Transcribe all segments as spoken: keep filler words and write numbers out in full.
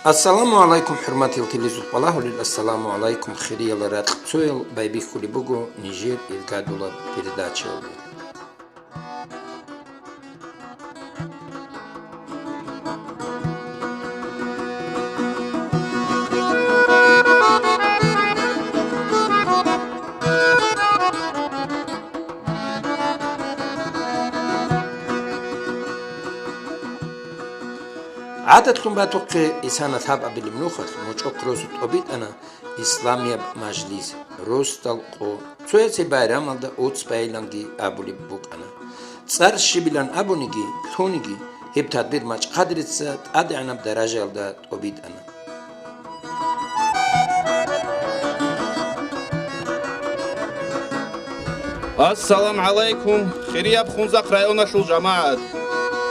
Ассаламу гӀалайкум, хӀурматиял телезухъбалагьулел, ассаламу гӀалайкум, хириял ракьцоял, байбихьулеб буго нижер иргадулаб передачаялда. ГӀадатлъун батухъе исана лъабабилеб нухалъ мочӀохъ росу тӀобитӀана исламияб мажлис, росдал къо, цоясе байрамалда оцбайиланги абулеб букӀана. ЦӀар щибилан абуниги, лъуниги, гьеб тадбир мачӀхъадрица тӀадегӀанаб даражаялда тӀобитӀана. Ассалам гӀалайкум, хирияб Хунзахъ районалъул жамагӀат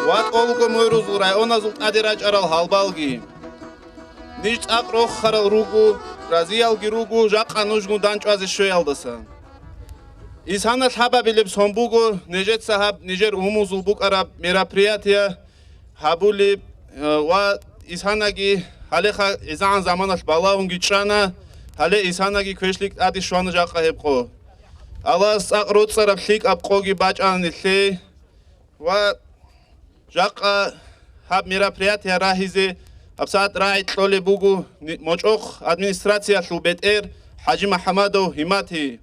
ва тӀолго мугӀрузул районазул тӀаде рачӀарал гьалбалги! Ниж цӀакъ рохарал руго, разиялги руго жакъа нужгун дандчӀвазе щвеялдаса. Исана лъабабилеб сон буго, нижеца гьаб нижер умумузул букӀараб мероприятие гьабулеб, э, ва исанаги гьалеха изагӀан заманалъ балагьунги чӀана, гьале исанаги квешлъи тӀаде щвана жакъа гьеб къо. Аллагьас цӀакъ роцӀцӀараб лъикӀаб къоги бачӀана нилъее. Ва жакъа гьаб мероприятие рагьизе гьабсагӀат рагӀи кьолеб буго ни-, МочӀохъ администрациялъул бетӀер ХӀажи МухӀамадов Гьиммати.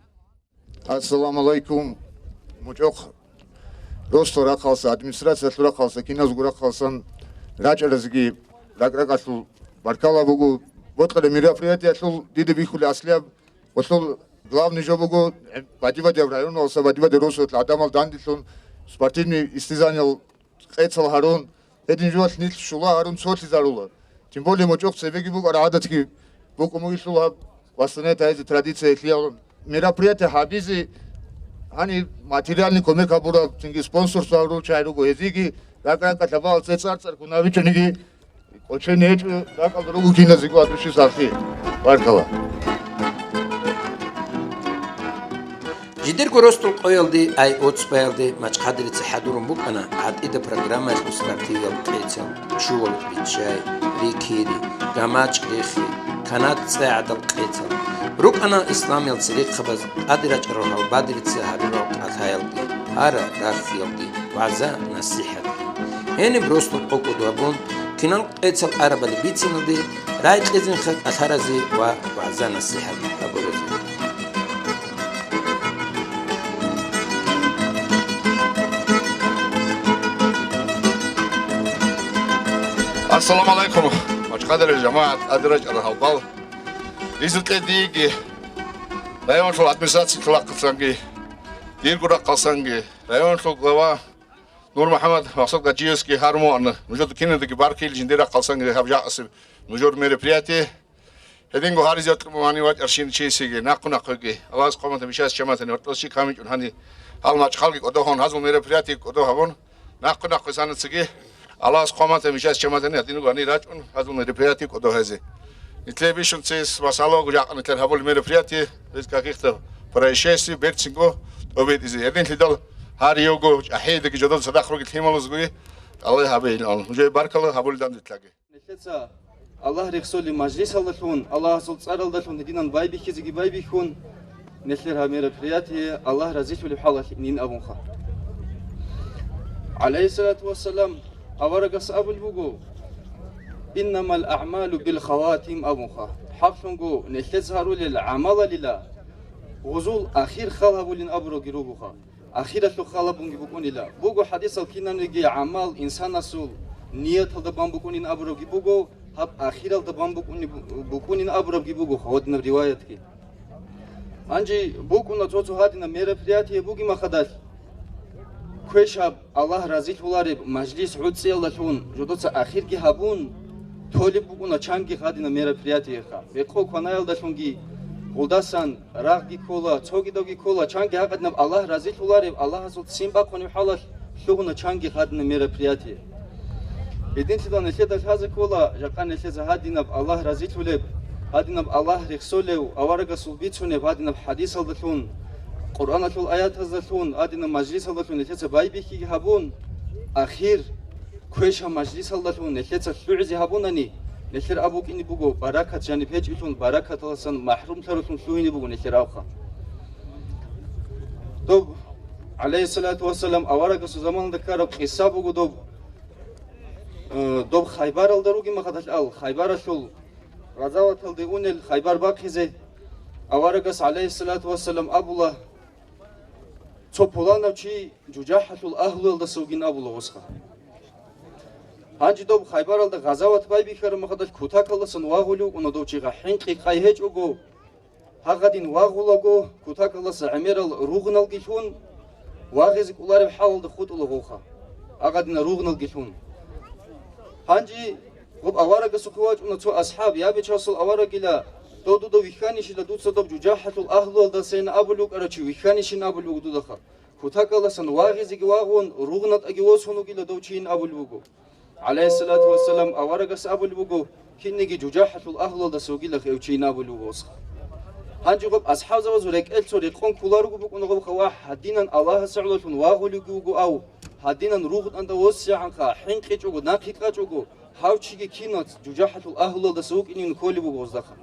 Ассаламу гӀалайкум. МочӀохъ росдал рахъалса, администрациялъул рахъалса, киназго рахъалсан рачӀаразеги ракӀ-ракӀалъул баркала буго. Бокьараб мероприятиялъул дида бихьулеб аслияб гъолъул главный жо буго, бадибадияб районалса, бадибадияб росулъ гӀадамал данделъун спортивный истезаниял къецал гьарун, гьедин жоялъ нилъ щула гьарун цолъизарула. Тем более, мочӀохъ цебеги букӀараб гӀадатги букӀун бугелъул гьаб васанет гьайзе традиция лъиялун. Мероприятие гьабизе гьаниб материальный кумек гьабураб, цинги спонсорство гьарурал чагӀи руго, гьезиеги ракӀ-ракӀалъ гьабал цӀе цӀар-цӀар кунабичӀониги, кӀочон гьечӀо, ракӀалда руго киназего от души сахлъи. Баркала. Жидерго росдал къоялде, ай оцбаялде мачӀхъадрица хӀадурун букӀана гӀатӀида программаялъул спортивиял къецал, чувал биччай, рикири, гамачӀ рехи, канат цӀегӀадал къецал. РукӀана исламиял церехъабаз тӀаде рачӀарал гьалбадрица гьарурал кӀалъаялги, гьара-рахьиялги, вагӀза-насихӀатги. Гьениб росдал къо кӀодо гьабун, кинал къецал арабали бициналде, рагӀи кьезинха кӀалъаразе ва вагӀза-насихӀат гьабуразе. Ассаламу гӀалайкум, мачӀхъадарал жамагӀат, тӀаде рачӀарал гьалбал! Ризкъи диеги, районалъул администрациялъул рахъалсанги, дирго рахъалсанги, районалъул глава Нур МухӀаммад Максудгаджиевский гьарун бугӀана. Нужеда киназдаги баркайила жиндир рахъалсанги гьаб жакъасеб нужер мероприятие. Гьединго гьаризе гьоркьоб гьанив вачӀарщин чиясеги, нахъу-нахъуги, Аллагьас хъван-батани, мишас чаматани, гьоркьосчи камичӀун гьанив, гьал мачӀхъалги кӀодо гьавун, гьазул мероприятие кӀодо гьабун, нахъу-нахъуги санацаги, Аллагьас хъван-батани, мишас чаматани гьадинго гьанив рачӀун, гьазул мероприятие кӀодо гьезе. Нилъее бищун цес масала буго жакъа нилъер гьабулеб мероприятие, без каких-то происшествий, берцинго тӀобитӀизе. Гьединлъидал гьари його, чӀахӀиедаги жодор цадахъ ругел лъималазги тӀалай гьабейилан. Нужее баркала гьабулел дандетлъаги. Нилъеца Аллагь рехсолеб мажлисалдалъун, Аллагьасул цӀаралдалъун гьединан байбихьизеги байбихьун, нилъер гьаб мероприятие Аллагь разилъулеб хӀалалъ инин абунха. ГӀалайгьиссалату вассалам, аварагас абулеб буго: «Иннамал аъмалу бил хаватим», — абунха. ХӀакълъунго, нилъеца гьарулел гӀамалалила гъузул ахир хал гьабулин абураги ругоха. Ахиралъул хал гьабунги букӀунила. Буго хӀадисал кинабниги гӀамал инсанасул нияталда бан букӀунин абурабги буго, гьаб ахиралда бан букӀуни-, букӀунин абурабги буго гьадинаб риваятги. Гьанже букӀуна цо-цо гьадинаб мероприятие бугеб мехалъ, квешаб, Аллагь разилъулареб мажлис гӀуцӀиялдалъун жодоца ахирги гьабун, толеб букӀуна чанги гьадинаб мероприятиеха. Рекъо кванаялдалъунги гъулдасан рагъги ккола, цогидавги ккола, чанги гьадинаб Аллагь разилъулареб, Аллагьасул ццин бахъунеб хӀалалъ лъугьуна чанги гьадинаб мероприятие. Гьединлъидал нилъеда лъазе ккола, жакъа нилъеца гьадинаб Аллагь разилъулеб, гьадинаб Аллагь рехсолев, аварагасул бицунеб гьадинаб хӀадисалдалъун, Къуръаналъул аятаздалъун, гьадинаб мажлисалдалъун нилъеца байбихьиги гьабун, ахир квешаб мажлисалдалъун нилъеца лъугӀизе гьабунани, Нилъер аб букӀине буго, баракат жаниб гьечӀелъун, баракаталасан махӀрумлъарулъун лъугьине буго нилъер абха. Доб, гӀалайгьиссалату вассалам, аварагасул заманалда ккараб къиса буго доб, э, доб Хайбаралда ругин махадал ал, Хайбаралъул гъазаваталде унел Хайбар бахъизе, аварагас, гӀалайгьиссалату вассалам, абула, цо пуланав чи жужахӀалъул агьлуялдаса вугин абула гъосха. Гьанже доб Хайбаралда гъазават байбихьараб махадал кутакалдасан вагъулев вукӀуна дов чигъа, хӀинкъи-къай гьечӀого, гьагъадин вагъулаго, кутакалдаса гӀемерал ругъналги лъун, вагъизе кӀолареб хӀалалда хутӀула гъовха, гьагъадина ругъналги лъун. Гьанже гъуб аварагасухъе вачӀуна цо асхӀаб, я Бичасул аварагила, дов дуда вихьанищила дуца доб жужахӀалъул агьлуялдасайин абулев вукӀарав чи вихьанищин абулев вуго дудаха. Кутакалдасан вагъизеги вагъун, ругънатӀаги восун вугила дов чийин абулеб буго. ГӀалайгьиссалату вассалам, аварагас абулеб буго, кинниги жужахӀалъул агьлуялдаса вугилах гьев чийин абулеб буго гъосха. Гьанже гъоб асхӀабзабазул рекӀелъ цо рекъон кколаруго букӀуна гъобха, ва гьадинан Аллагьасе гӀололъун вагъулевги вуго ав, гьадинан ругънатӀа воссегӀанха, хӀинкъичӀого, нахъе къачӀого, гьав чиги кинац жужахӀалъул агьлуялдаса вукӀинин кколеб буго гъоздаха.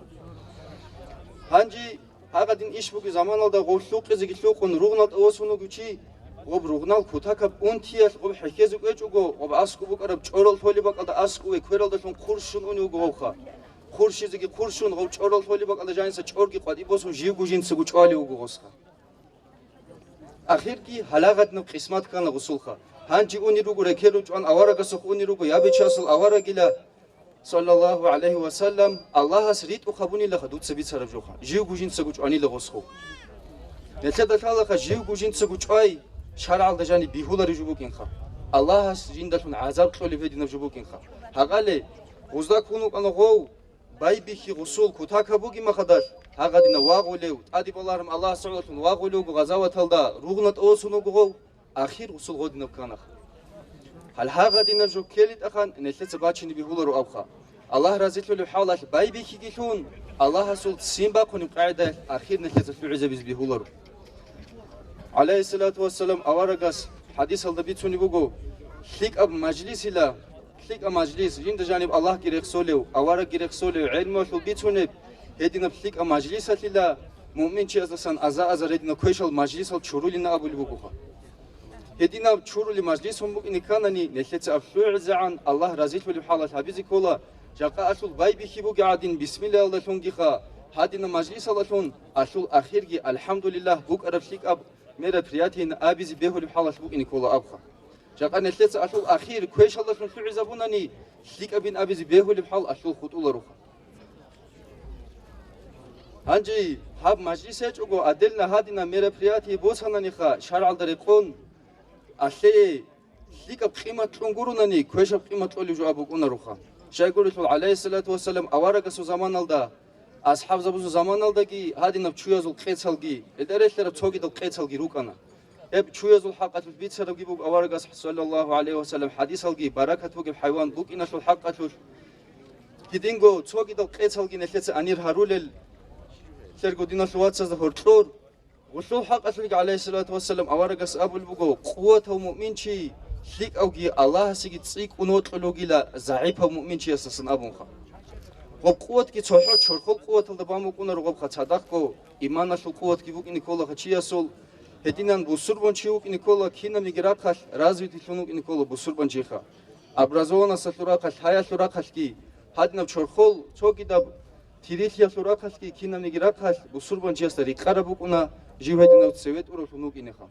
Гьанже гьагъадин иш бугеб заманалда гъов лъукъизеги лъукъун ругънал тӀавасун вуго чи, гъоб ругънал кутакаб унтиялъ гъоб хӀехьезе кӀвечӀого, гъоб аскӀоб букӀараб чӀорал лъолеб бакӀалда аскӀове квералдалъун хъурщун унев вуго гъовха. Хъурщизеги хъурщун, гъов чӀорал лъолеб бакӀалда жаниса чӀорги къватӀиб босун живго жинцаго чӀвалев вуго гъосха. Ахирги гьалагъадинаб къисмат ккана гъусулха. Гьанже унел руго рекерун чӀван аварагасухъ унел руго, я Бичасул аварагила, саллаллагьу гӀалайгьи ва саллам, Аллагьас ритӀухъ гьабунилаха дуца бицараб жоха, живго жинцаго чӀванила гъосхъо. Нилъеда лъалаха живго жинцаго чӀвай шаргӀалда жаниб бигьулареб жо букӀинха, Аллагьас жиндалъун гӀазаб кьолеб гьединаб жо букӀинха. Гьакъале, гъузда ккун вукӀана гъов, байбихьи гъусул кутакаб бугеб махадалъ, гьагъадина вагъулев, тӀаде балагьун Аллагьас гӀололъун вагъулев вуго гъазаваталда, ругънатӀа восун вуго гъов, ахир гъусул гъодинаб кканаха. Гьал гьагъадинаб жо ккелитӀахан нилъеца бачине бигьуларо абха. Аллагь разилъулеб хӀалалъ байбихьигелъун, Аллагьасул ццин бахъунеб къагӀидаялъ ахир нилъеца лъугӀизабизе бигьуларо. ГӀалайгьиссалату вассалам, аварагас хӀадисалда бицунеб буго, лъикӀаб мажлисила, лъикӀаб мажлис, жинда жаниб Аллагьги рехсолев, аварагги рехсолев, гӀелмуялъул бицунеб, гьединаб лъикӀаб мажлисалъила муъминчияздасан аза-азар гьединаб квешал мажлисал чурулина абулеб бугоха. Гьединаб чурулеб мажлис гьун букӀине кканани, нилъеца аб лъугӀизегӀан Аллагь разилъулеб хӀалалъ гьабизе ккола, жакъа алъул байбихьи бугеб гӀадин бисмиллагьалдалъунгиха, гьадинаб мажлисалдалъун алъул ахирги, алхӀамдулиллагь, букӀараб лъикӀаб мероприятиен абизе бегьулеб хӀалалъ букӀине ккола абха. Жакъа нилъеца алъул ахир квешалдалъун лъугӀизабунани, лъикӀабин абизе бегьулеб хӀал алъул хутӀулароха. Гьанже гьаб мажлис гьечӀого, отдельно гьадинаб мероприятие босананиха, шаргӀалда рекъон, алъее лъикӀаб къимат кьун гуронани, квешаб къимат кьолеб жо аб букӀунароха. Щайгурелъул, гӀалайгьиссалату вассалам, аварагасул заманалда, асхӀабзабазул заманалдаги гьадинаб чуязул къецалги, гьелда релълъараб цогидал къецалги рукӀана. Гьеб чуязул хӀакъалъулъ бицарабги буго аварагас, саллаллагьу гӀалайгьи ва саллам, хӀадисалги, баракат бугеб хӀайван букӀиналъул хӀакъалъулъ. Гьединго цогидал къецалги нилъеца анир гьарулел, лъерго диналъул вацазда гьоркьор. Гъулъул хӀакъалъулъги, гӀалайгьиссалату вассалам, аварагас абулеб буго, къуватав муъминчи лъикӀавги Аллагьасеги цӀикӀкӀун вокьулев вугила загӀипав муъминчиясдасан абунха. Гъоб къуватги цохӀо чорхол къуваталда бан букӀунаро гъобха, цадахъго иманалъул къуватги букӀине кколаха чиясул, гьединан бусурбан чи вукӀине ккола, кинабниги рахъалъ развитийлъун вукӀине ккола бусурбан чиха. Образованносталъул рахъалъ, гьаялъул рахъалъги, гьадинаб чорхол цогидаб тирилъиялъул рахъалъги, кинабниги рахъалъ бусурбан чиясда рикъараб букӀуна жив гьединав цеве тӀуравлъун вукӀинеха.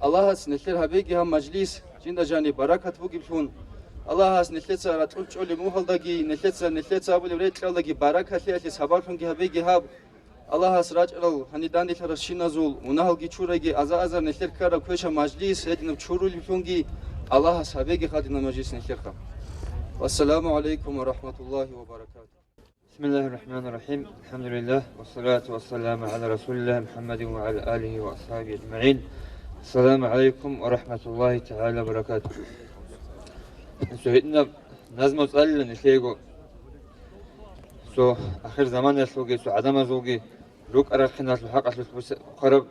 Аллагьас нилъер гьабеги гьаб мажлис жинда жаниб баракат бугеблъун, Аллагьас нилъеца ракьулъ чӀолеб мугьалдаги, нилъеца, нилъеца абулеб рекьалдаги баракатлъиялъе сабаблъунги гьабеги гьаб. Аллагьас рачӀарал гьанир данделъаращиназул мунагьалги чурайги, аза-азар нилъер ккараб квешаб мажлис гьединаб чурулеблъунги Аллагьас гьабеги гьадинаб мажлис нилъерха. Вассаламу гӀалайкум ва рахӀматуллагьи ва баракатугь. بسم الله الرحمن الرحيم. الحمد لله، والصلاة والسلام على رسول الله محمد وعلى آله وأصحابه أجمعين. السلام عليكم ورحمة الله تعالى وبركاته. Цо гьединаб назму цӀалила нилъего. Цо ахир заманаялъулги, цо гӀадамазулги рукӀа-рахъиналъул хӀакъалъулъ бухъараб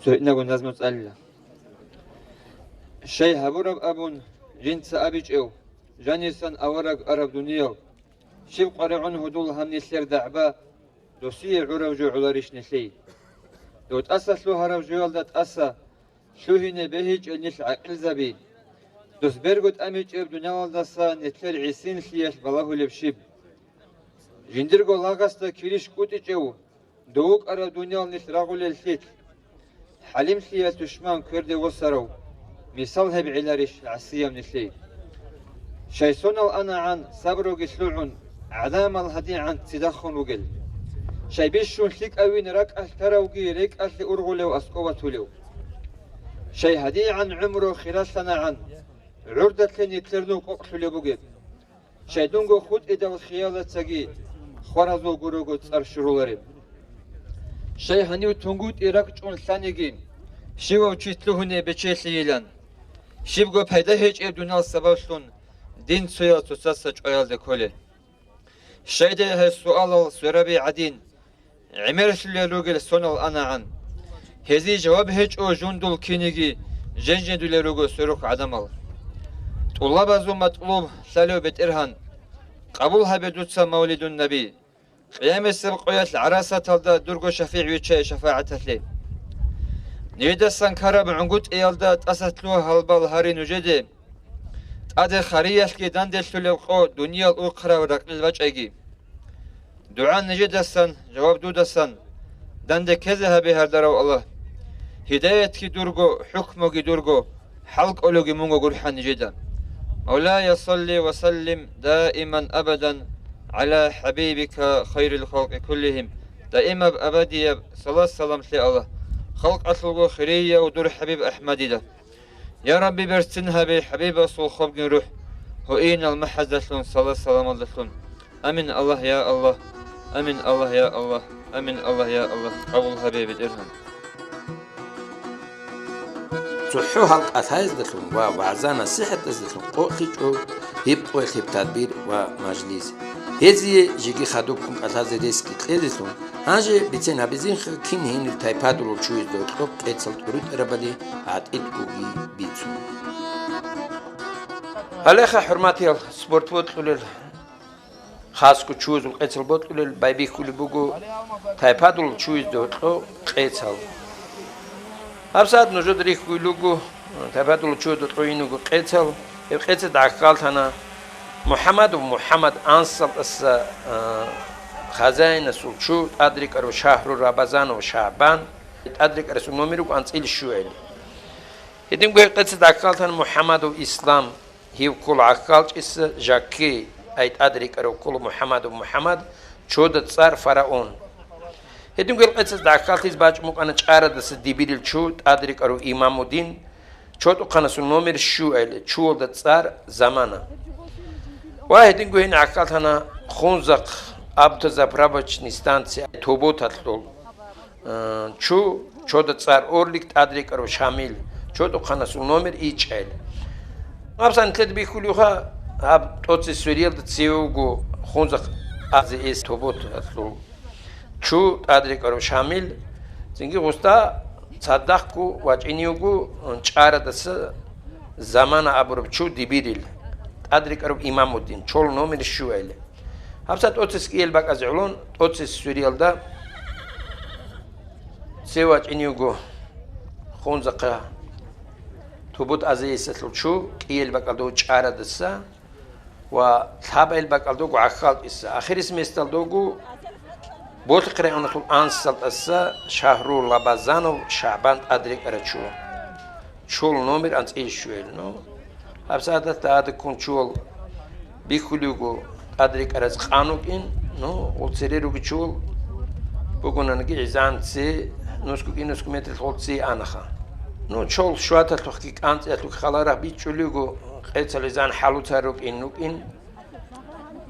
цо гьединабго назму цӀалила. Щай гьабураб абун жинца абичӀев, жанисан авараг араб дуниял, щиб къваригӀун гьудул гьаб нилъер дагӀба, досие гӀураб жо гӀоларищ нилъей? Дов тӀаса лъугьараб жоялда тӀаса лъугьине бегьичӀел нилъ гӀакъилзаби. Дос берго тӀамичӀеб дуниялалдаса нилъер гӀисинлъиялъ балагьулеб щиб? Жиндирго лагъасда кирищ кӀутӀичӀев, дов вукӀараб дуниял нилъ рагъулел лъикӀ? ХӀалимлъиялъ тушман кверде восарав, мисал гьеб гӀеларищ гӀасияб нилъей? Щай сонал анагӀан сабруги лъугӀун, гӀадамал гьадигӀан цидахун ругел? Щай бищун лъикӀавин ракӀалъ таравги рекӀалъе ургъулев аскӀов ватулев? Щай гьадигӀан гӀумру хиралъанагӀан, гӀурдалъе нилъер нух къокълъулеб бугеб? Щай дунго хутӀидал хиялацаги хваразул гурого цӀар щурулареб? Щай гьанив тунгутӀи ракӀчӀун лъаниги, щивав чи лъугьуне бечелъийилан? Щибго пайда гьечӀеб дунал сабаблъун дин цоял цоцазда чӀваялде кколел? Щайдай гьез суалал свераби гӀадин, гӀемерлъулел ругел сонал анагӀан. Гьезие жаваб гьечӀо жундул киниги, жен-жендулел руго сверухъ гӀадамал. ТӀулабазул матӀлуб лъалев БетӀергьан, къабул гьабе дуца, Мавлидун Наби. Къиямасеб къоялъ гӀарасаталда дурго шафигӀ виччай шафагӀаталъе. Нижедасан ккараб гӀунгутӀиялда тӀаса лъугьа гьалбал гьари нужеде. ТӀаде хариялъги данделъулеб къо дуниял урхъараб ракьил бачӀайги. ДугӀа нижедасан, жаваб дудасан, данде ккезе гьабе, гьардарав Аллагь. Гьидаятги дурго, хӀукмуги дурго, хӀалкӀолевги мунго гурхӀан нижеда. Мавлая, салли ва саллим даиман абадан гӀала хӀабибика хайрил халкъи куллигьим. Даимаб абадияб салат-салам лъе, Аллагь, халкъалъулго хирияв дур ХӀабиб АхӀмадида. Я Рабби, берцин гьабе ХӀабибасул хобгин рухӀ гьуинал махӀаздалъун, салат-саламалдалъун. Амин, Аллагь, я Аллагь. Амин, Аллагь, я Аллагь. Амин, Аллагь, я Аллагь. Къабул гьабе, БетӀергьан. ЦохӀо гьал кӀалъаздалъун ва вагӀза-насихӀатаздалъун къокълъичӀо гьеб къоялъ гьеб тадбир ва мажлис. Гьезие жеги хадубккун кӀалъазе ресги кьезелъун, гьанже бицен гьабизинха кин гьениб тайпадулал чуязда гьоркьоб къецал тӀуритӀарабали гӀатӀидгоги бицун. Гьалеха, хӀурматиял спорт бокьулел, хасго чуязул къецал бокьулел байбихьулеб буго тайпадулал чуязда гьоркьоб къецал. ГьабсагӀат нужеда рихьулел руго тайпадулал чуязда гьоркьоб иного къецал. Гьеб къецалда гӀахьаллъана МухӀаммадов МухӀаммад АнсалтӀаса, а, хазаинасул чу, тӀадрекӀарав Шагьру Рабазанов ШагӀбан, тӀадрекӀарасул номер руго анцӀила щуяйилан. Гьединго гьеб къецалда гӀахьаллъана МухӀаммадов Ислам, гьев ккола гӀахьалчӀиса Жакки, ай тӀадрекӀарав ккола МухӀаммадов МухӀаммад, чода цӀар Фараон. Гьединго гьеб къецалда гӀахьаллъизе бачӀун букӀана ЧӀарадаса Дибирил чу, тӀадрекӀарав Имамудин, чотӀухъанасул номер щуяйилан, чуялда цӀар Замана. Ва гьединго гьениб гӀахьаллъана Хунзахъ автозаправочный станция Тоботалъул, э, чу, чода цӀар Орлик, тӀадрекӀарав Шамил, чотӀухъанасул номер ичӀайилан. ГьабсагӀат нилъеда бихьулевха, гьаб тӀоцебесеб суриялда цеве вуго Хунзахъ АЗС Тоботалъул чу, тӀадрекӀарав Шамил, цинги гъусда цадахъго вачӀине вуго ЧӀарадаса Замана абураб чу Дибирил, тӀадрекӀарав Имамудин, чола номер щуяйилан. ГьабсагӀат тӀоцебесеб кӀияб бакӀазе гӀоло, тӀоцебесеб суриялда цеве вачӀине вуго Хунзахъа Тубут АЗСалъул чу, кӀияб бакӀалда вуго ЧӀарадаса ва лъабабил бакӀалда вуго ГӀахьалчӀиса. Ахирисеб месталда вуго Болъихъ районалъул АнсалтӀаса Шагьру Лабазанов ШагӀбан тӀадрекӀарав чу. Чула номер анцӀила щуяйилан. Ну, гьабсагӀат гьадаккун чуял бихьулев вуго тӀадрекӀараз къан вукӀин, ну, гъол цере ругел чуял бугонаниги, гӀезегӀан цее, нусго кӀи-нусго метралъ гъол цее анаха. Ну, чол щваталъухъги кӀанцӀиялъухъ халарахъ бичӀчӀулев вуго, къецал гӀезегӀан хӀалуцар рукӀин рукӀин.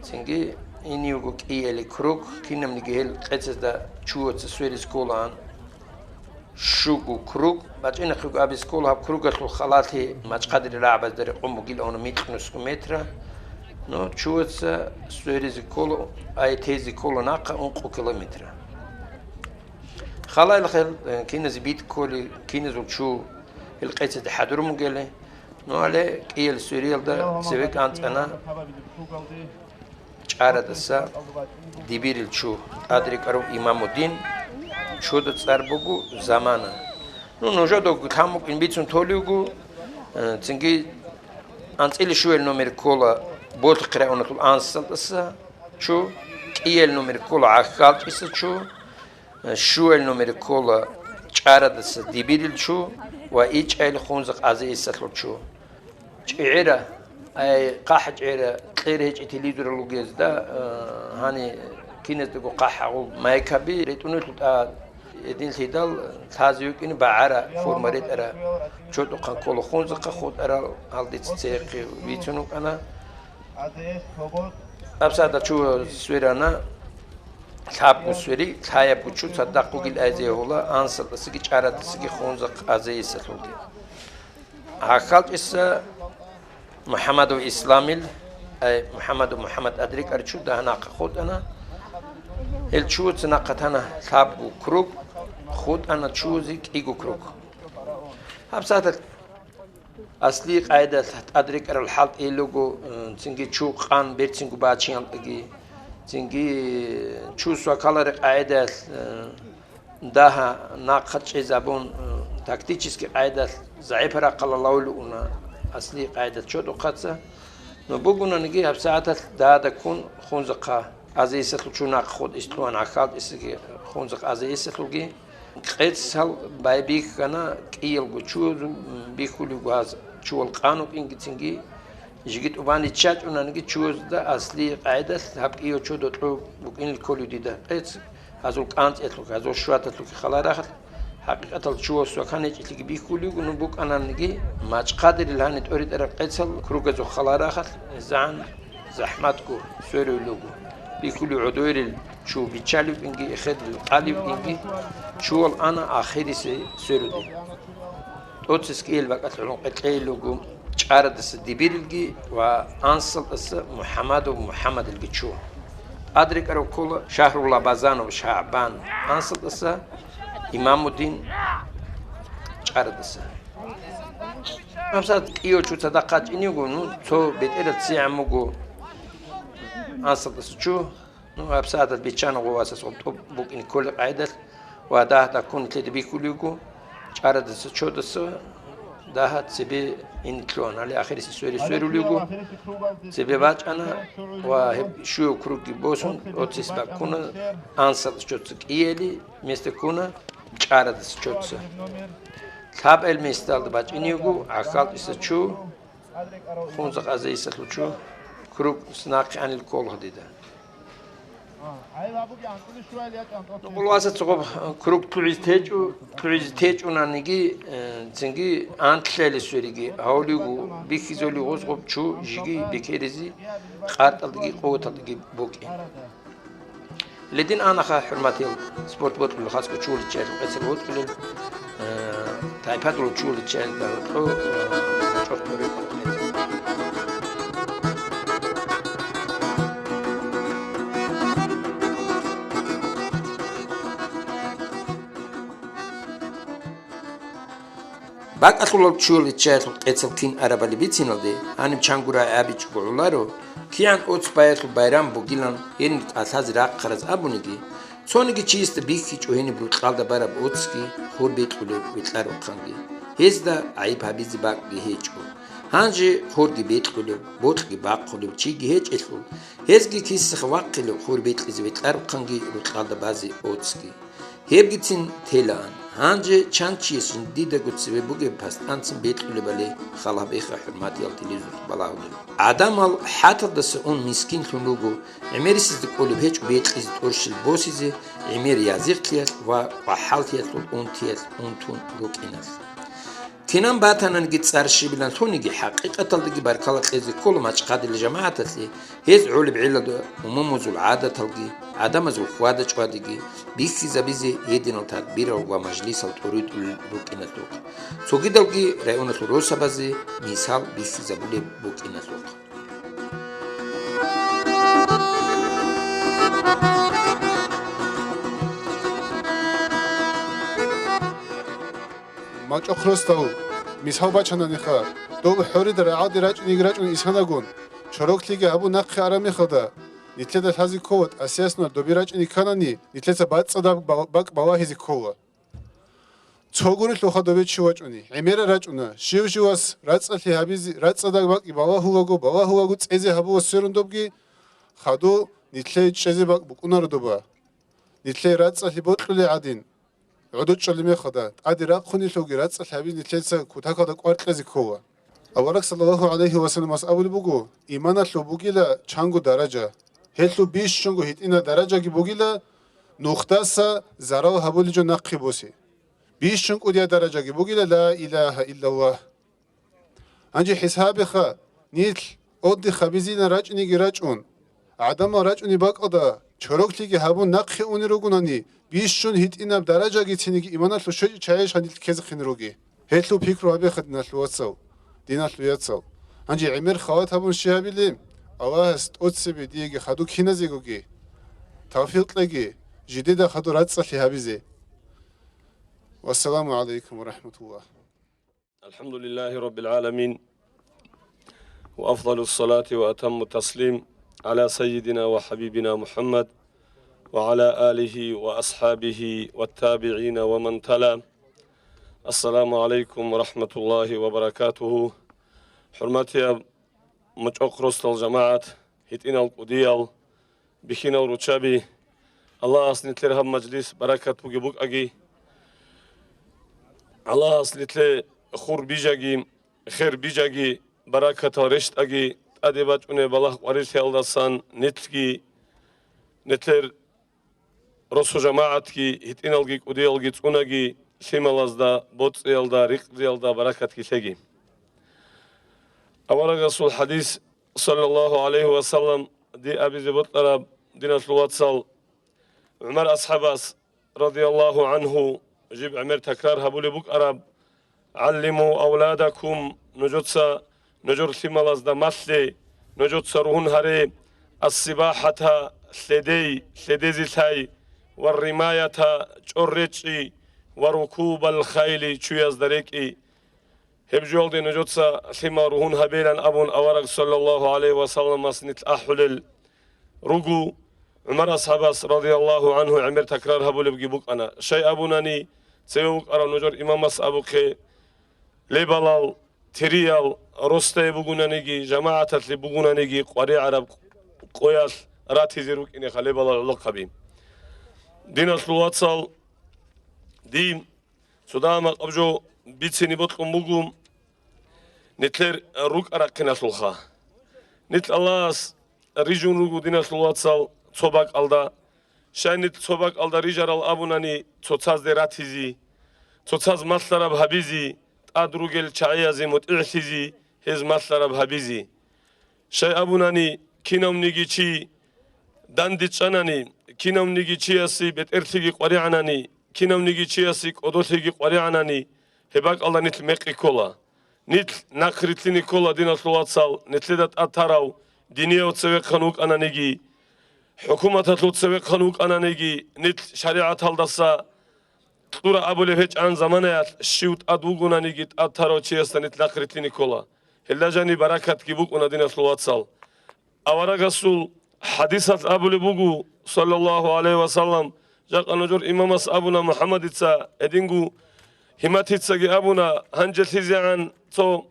Цинги ине вуго кӀиялъ круг, кинабниги гьел къецазда чуяца сверизе кколаан. Щуго круг, бачӀинахъего абизе ккола гьаб кругалъул халалъи мачӀхъадирил рагӀабазда рекъон бугилан микьнусго метра, но чуяца сверизе ккола, ай тезе ккола нахъа ункъо километра. Халайл хел, э, киназе битӀ кколи, киназул чу гьел къецаде хӀадурун бугели, Ну, гьале кӀиел суриялда цеве кӀанцӀана ЧӀарадаса Дибирил чу, тӀадрекӀарав Имамуддин, чуда цӀар буго Замана. Ну, нужеда лъан букӀин бицун толевго, э, цинги анцӀила щуел номер ккола Болъихъ районалъул Ансалдаса чу, кӀиел номер ккола ГӀахьалчӀиса чу, э, щуел номер ккола ЧӀарадаса Дибирил чу ва ичӀайил Хунзахъ ГӀазиисалъул чу. ЧӀегӀера, ай, хъахӀ чӀегӀера, кьер гьечӀи телевизоралугезда, э, гьани киназдаго хъахӀ гьагъул майкаби ретӀунелъул тӀа гьединлъидал лъазе йикӀин багӀара форма ретӀара, чодухъан ккола Хунзахъа хутӀарал, гьалдица цехъе вицун вукӀана. ГьабсагӀаталъ чу сверана, лъабго свери, лъаябго чу цадахъ бугил айзе гьула, Ансалдасаги ЧӀарадасаги Хунзахъ ГӀазиисалъулги. ГӀахьалчӀиса МухӀаммадов Исламил, ай, МухӀаммадов МухӀаммад тӀадрекӀарав чу дагьа нахъа хутӀана. Гьел чуца нахъа тана лъабго круг, хутӀана чузе кӀиго круг. ГьабсагӀаталъ аслияб къайдалъ тӀадрекӀарал хӀалтӀи йилого, э, цинги чу къан берцинго бачиялдаги, цинги чу свакалареб къайдалъ, э, дагьа нахъа чӀезабун, э, тактический къайдалъ загӀипал рахъалда лавулев уна аслияб къайдалъ чодухъаца. Ну, бугонаниги, гьабсагӀаталъ дагьада ккун Хунзахъа ГӀазиисалъул чу нахъа хутӀизе лъугьана, ГӀахьалчӀисаги Хунзахъ ГӀазиисалъулги. КъецӀал байбихьана кӀиялго чуяз, м, бихьулев гьаз чуял къан вукӀинги цинги, жеги тӀубан риччачӀунаниги чуязда аслияб къайдалъ гьаб кӀиго чу докьо букӀине кколев дида. КъецӀ гьазул кӀанцӀиялъулъ, гьазул щваталъулъ хал рахъалъ, хӀакъикъаталда чуяс ва канечӀилъиги бихьулев вуго, ну, букӀананиги, мачӀхъадерил гьаниб тӀоритӀараб къецӀал кругазул хал рахъалъ, гьезагӀан захӀматго сверулего, бихьулев гӀодойрил чу биччалевгинги, эхедул къалевгинги, чуял ана ахирисе сверуде. ТӀоцес кӀиел бакӀалъ гӀоло къекълъейилго ЧӀарадаса Дибирилги ва Ансалдаса МухӀаммадов МухӀаммадилги чу. ТӀадрекӀарав ккола Шагьрулла Базанов ШагӀбан, Ансалдаса Имамуддин, ЧӀарадаса. ГьабсагӀат кӀиго чу цадахъ гьачӀинего, ну, цо бетӀераб цигӀан буго Ансалдаса чу, ну, гьабсагӀаталъ биччана гъов васас гъоб тӀуб букӀине кколеб къайдалъ ва дагь даккун лъеде бихьулев вуго, ЧӀарадаса чудаса дагь цебе ине лъугьана, гьале ахирисе свери сверулев вуго, цебе бачӀана ва гьеб щуяб кругги босун, тӀоцес баккуна Ансалдаса чуца кӀиели, места ккуна ЧӀарадаса чуца. Лъабал месталда бачӀинего ГӀахьалчӀиса чу, Хунзахъ ГӀазиисалъул чу, круг нахъе анил ккола дида. Нукъулваса цо круг лъугӀизе течӀо, лъугӀизе течӀунаниги, э, цинги анлъаялъе свериги гьавулев вуго, бихьизулев гъоз гъоб чу жеги бекеризе къартӀалдаги къуваталдаги букӀин. Ледин анаха, хӀурматиял, спорт бокьулел хасго чула чиял къецел вокьулел, э, тайпадул чула чиялда гьоркьо, э, чӀорхъ тӀорикъ къецел. БакӀалъулал чула чиялъул къецал кин арабали бициналде, гьаниб чанго рагӀи абичӀого гӀоларо, кигӀан оц баялъул байрам бугилан гьенир тӀалъазе рахъараз абуниги, цониги чиясда бихьичӀо гьениб рукьалда бараб оцги, хур бекьулеб ветӀларухъанги. Гьезда гӀайиб гьабизе бакӀги гьечӀо. Гьанже хурги бекьулев, бокьги бахъулев чиги гьечӀелъул, гьезги кисахъ вахъилев хур бекьизе ветӀларухъанги рукьалда базе оцги. Гьебгицин телаан. Гьанже чан чияс жиндидаго цеве бугеб пасдъанцин бекьулебали хал гьабеха, хӀурматиял телевизор балагьулел. ГӀадамал хӀаталдаса ун мискинлъун руго, гӀемерисезда кӀолеб гьечӀо бекьизе тӀорщел босизе, гӀемер язихълъиялъ ва кӀвахӀаллъиялъул унтиялъ унтун рукӀиналъ. Кинан батаниги цӀар щибилан лъуниги, хӀакъикъаталдаги баркала кьезе ккола мачӀхъадил жамагӀаталъе, гьез гӀолеб гӀелалда умумузул гӀадаталги, гӀадамазул хьвада-чӀвадиги бихьизабизе гьединал тадбирал ва мажлисал тӀуритӀулел рукӀиналъухъ, цогидалги районалъул росабазе мисал бихьизабулеб букӀиналъухъ. МачӀахъ росдал Мисал бачананиха, доб хӀорида рагӀалде рачӀинеги рачӀун исанагун, чороклъиги гьабун нахъе араб мехалда, нилъеда лъазе ккола, тӀасиясунал доби рачӀине кканани, нилъеца бацӀцӀадаб бал-, бакӀ балагьизе ккола. Цо гурелъулха добе чи вачӀуни, гӀемерал рачӀуна, щив-щивас рацӀцӀалъи гьабизе, рацӀцӀадаб бакӀ балагьулаго, балагьулаго цӀезе гьабула сверун добги, хадув нилъее чӀезе бакӀ букӀунаро доба. Нилъее рацӀцӀалъи бокьулей гӀадин, гӀодов чӀолеб мехалда, тӀаде рахъунелъулги рацӀцӀалъи гьабизе нилъеца кутакалда кӀвар кьезе ккола. Авараг саллаллагьу гӀалайгьи вассаламас абулеб буго, иманалъул бугила чанго даража. Гьелъул бищунго гьитӀинаб даражаги бугила, нухдаса зарал гьабулел жо нахъе босе. Бищун кӀудияб даражаги бугила ла илагьа иллаллагь. Гьанже хӀисабиха, нилъ отдых гьабизилан рачӀинеги рачӀун, гӀадамал рачӀунеб бакӀалда чороклъиги гьабун нахъе унел ругонани, бищун гьитӀинаб даражаги цинги иманалъул щвечӀеб чагӀи нилъ ккезехъин руги. Гьелъул пикру гьабеха, диналъул вацал, диналъул яцал. Гьанже гӀемер халат гьабун щиб гьабилеб? Аллагьас тӀоцебе диеги хадув киназегоги тавфикъ кьеги, жидеда хадур рацӀцӀалъи гьабизе. Вассаламу гӀалайкум ва рахӀматуллагь. الحمد لله رب العالمين، وأفضل الصلاة وأتم التسليم على سيدنا وحبيبنا محمد وعلى آله وأصحابه والتابعين ومن تلا. السلام عليكم ورحمة الله وبركاته. ХӀурматияб мучӀахъ росдал жамагӀат, гьитӀинал кӀудиял, бихьинал руччаби, Аллагьас нилъер гьаб мажлис баракат бугеб букӀаги, Аллагьас нилъее хур бижаги, хер бижаги, баракатал рещтӀаги, тӀаде бачӀунеб балагь-къварилъиялдасан нилъги, нилъер росу-жамагӀатги, гьитӀиналги кӀудиялги цӀунаги, лъималазда, боцӀиялда, ризкъиялда баракатги лъеги. Аварагасул хадис, саллаллагьу гӀалайгьи ва саллам, дие абизе бокьараб, диналъул вацал, ГӀумар асхӀабас, радияллагьу гӀангьу, жиб гӀемер такрар гьабулеб букӀараб: «ГӀаллиму авладакум», нужеца, нужер лъималазда малъе, нужеца ругьун гьаре, «ас-сибахӀата», лъедей, лъедезе лъай, «ва римаята», чӀор речӀчӀи, «ва рукубал хайли», чуязда рекӀи. Гьеб жоялде нужеца лъимал ругьун гьабейилан абун авараг саллаллагьу гӀалайгьи ва салламас нилъ ахӀулел руго. ГӀумар асхӀабас радияллагьу гӀангьу гӀемер такрар гьабулебги букӀана. Щай абунани, цеве вукӀарав нужер имамас абухъе, лебалал, териял, росдае бугунаниги, жамагӀаталъе бугунаниги, къваригӀараб къоялъ ратизе рукӀинеха лебалал гӀолохъаби. Диналъул вацал, дие цо дагьа-макъаб жо бицине бокьун буго нилъер рукӀа-рахъиналъулха. Нилъ Аллагьас рижун руго, диналъул вацал, цо бакӀалда. Щай нилъ цо бакӀалда рижарал абунани, цоцазде ратизе, цоцаз малъараб гьабизе, тӀад ругел чагӀиязе мутӀигӀлъизе, гьез малъараб гьабизе. Щай абунани, кинавниги чи данде чӀанани, кинавниги чиясе бетӀерлъиги къваригӀанани, кинавниги чиясе кӀодолъиги къваригӀанани, гьеб бакӀалда нилъ мекъи ккола. Нилъ нахърилълъине ккола, диналъул вацал, нилъеда тӀад тарав динияв цевехъан вукӀананиги, хӀукуматалъул цевехъан вукӀананиги, нилъ шаригӀаталдаса кьура абулеб гьечӀан заманаялъ щив тӀад вугонаниги, тӀад тарав чиясда нилъ нахърилълъине ккола. Гьелда жаниб баракатги букӀуна, диналъул вацал. Аварагасул хадисалъ абулеб буго, саллаллагьу гӀалайгьи ва саллам, жакъа нужер имамас абуна МухӀаммадица, гьединго гьиматицаги абуна, гьанже лъизегӀан цо,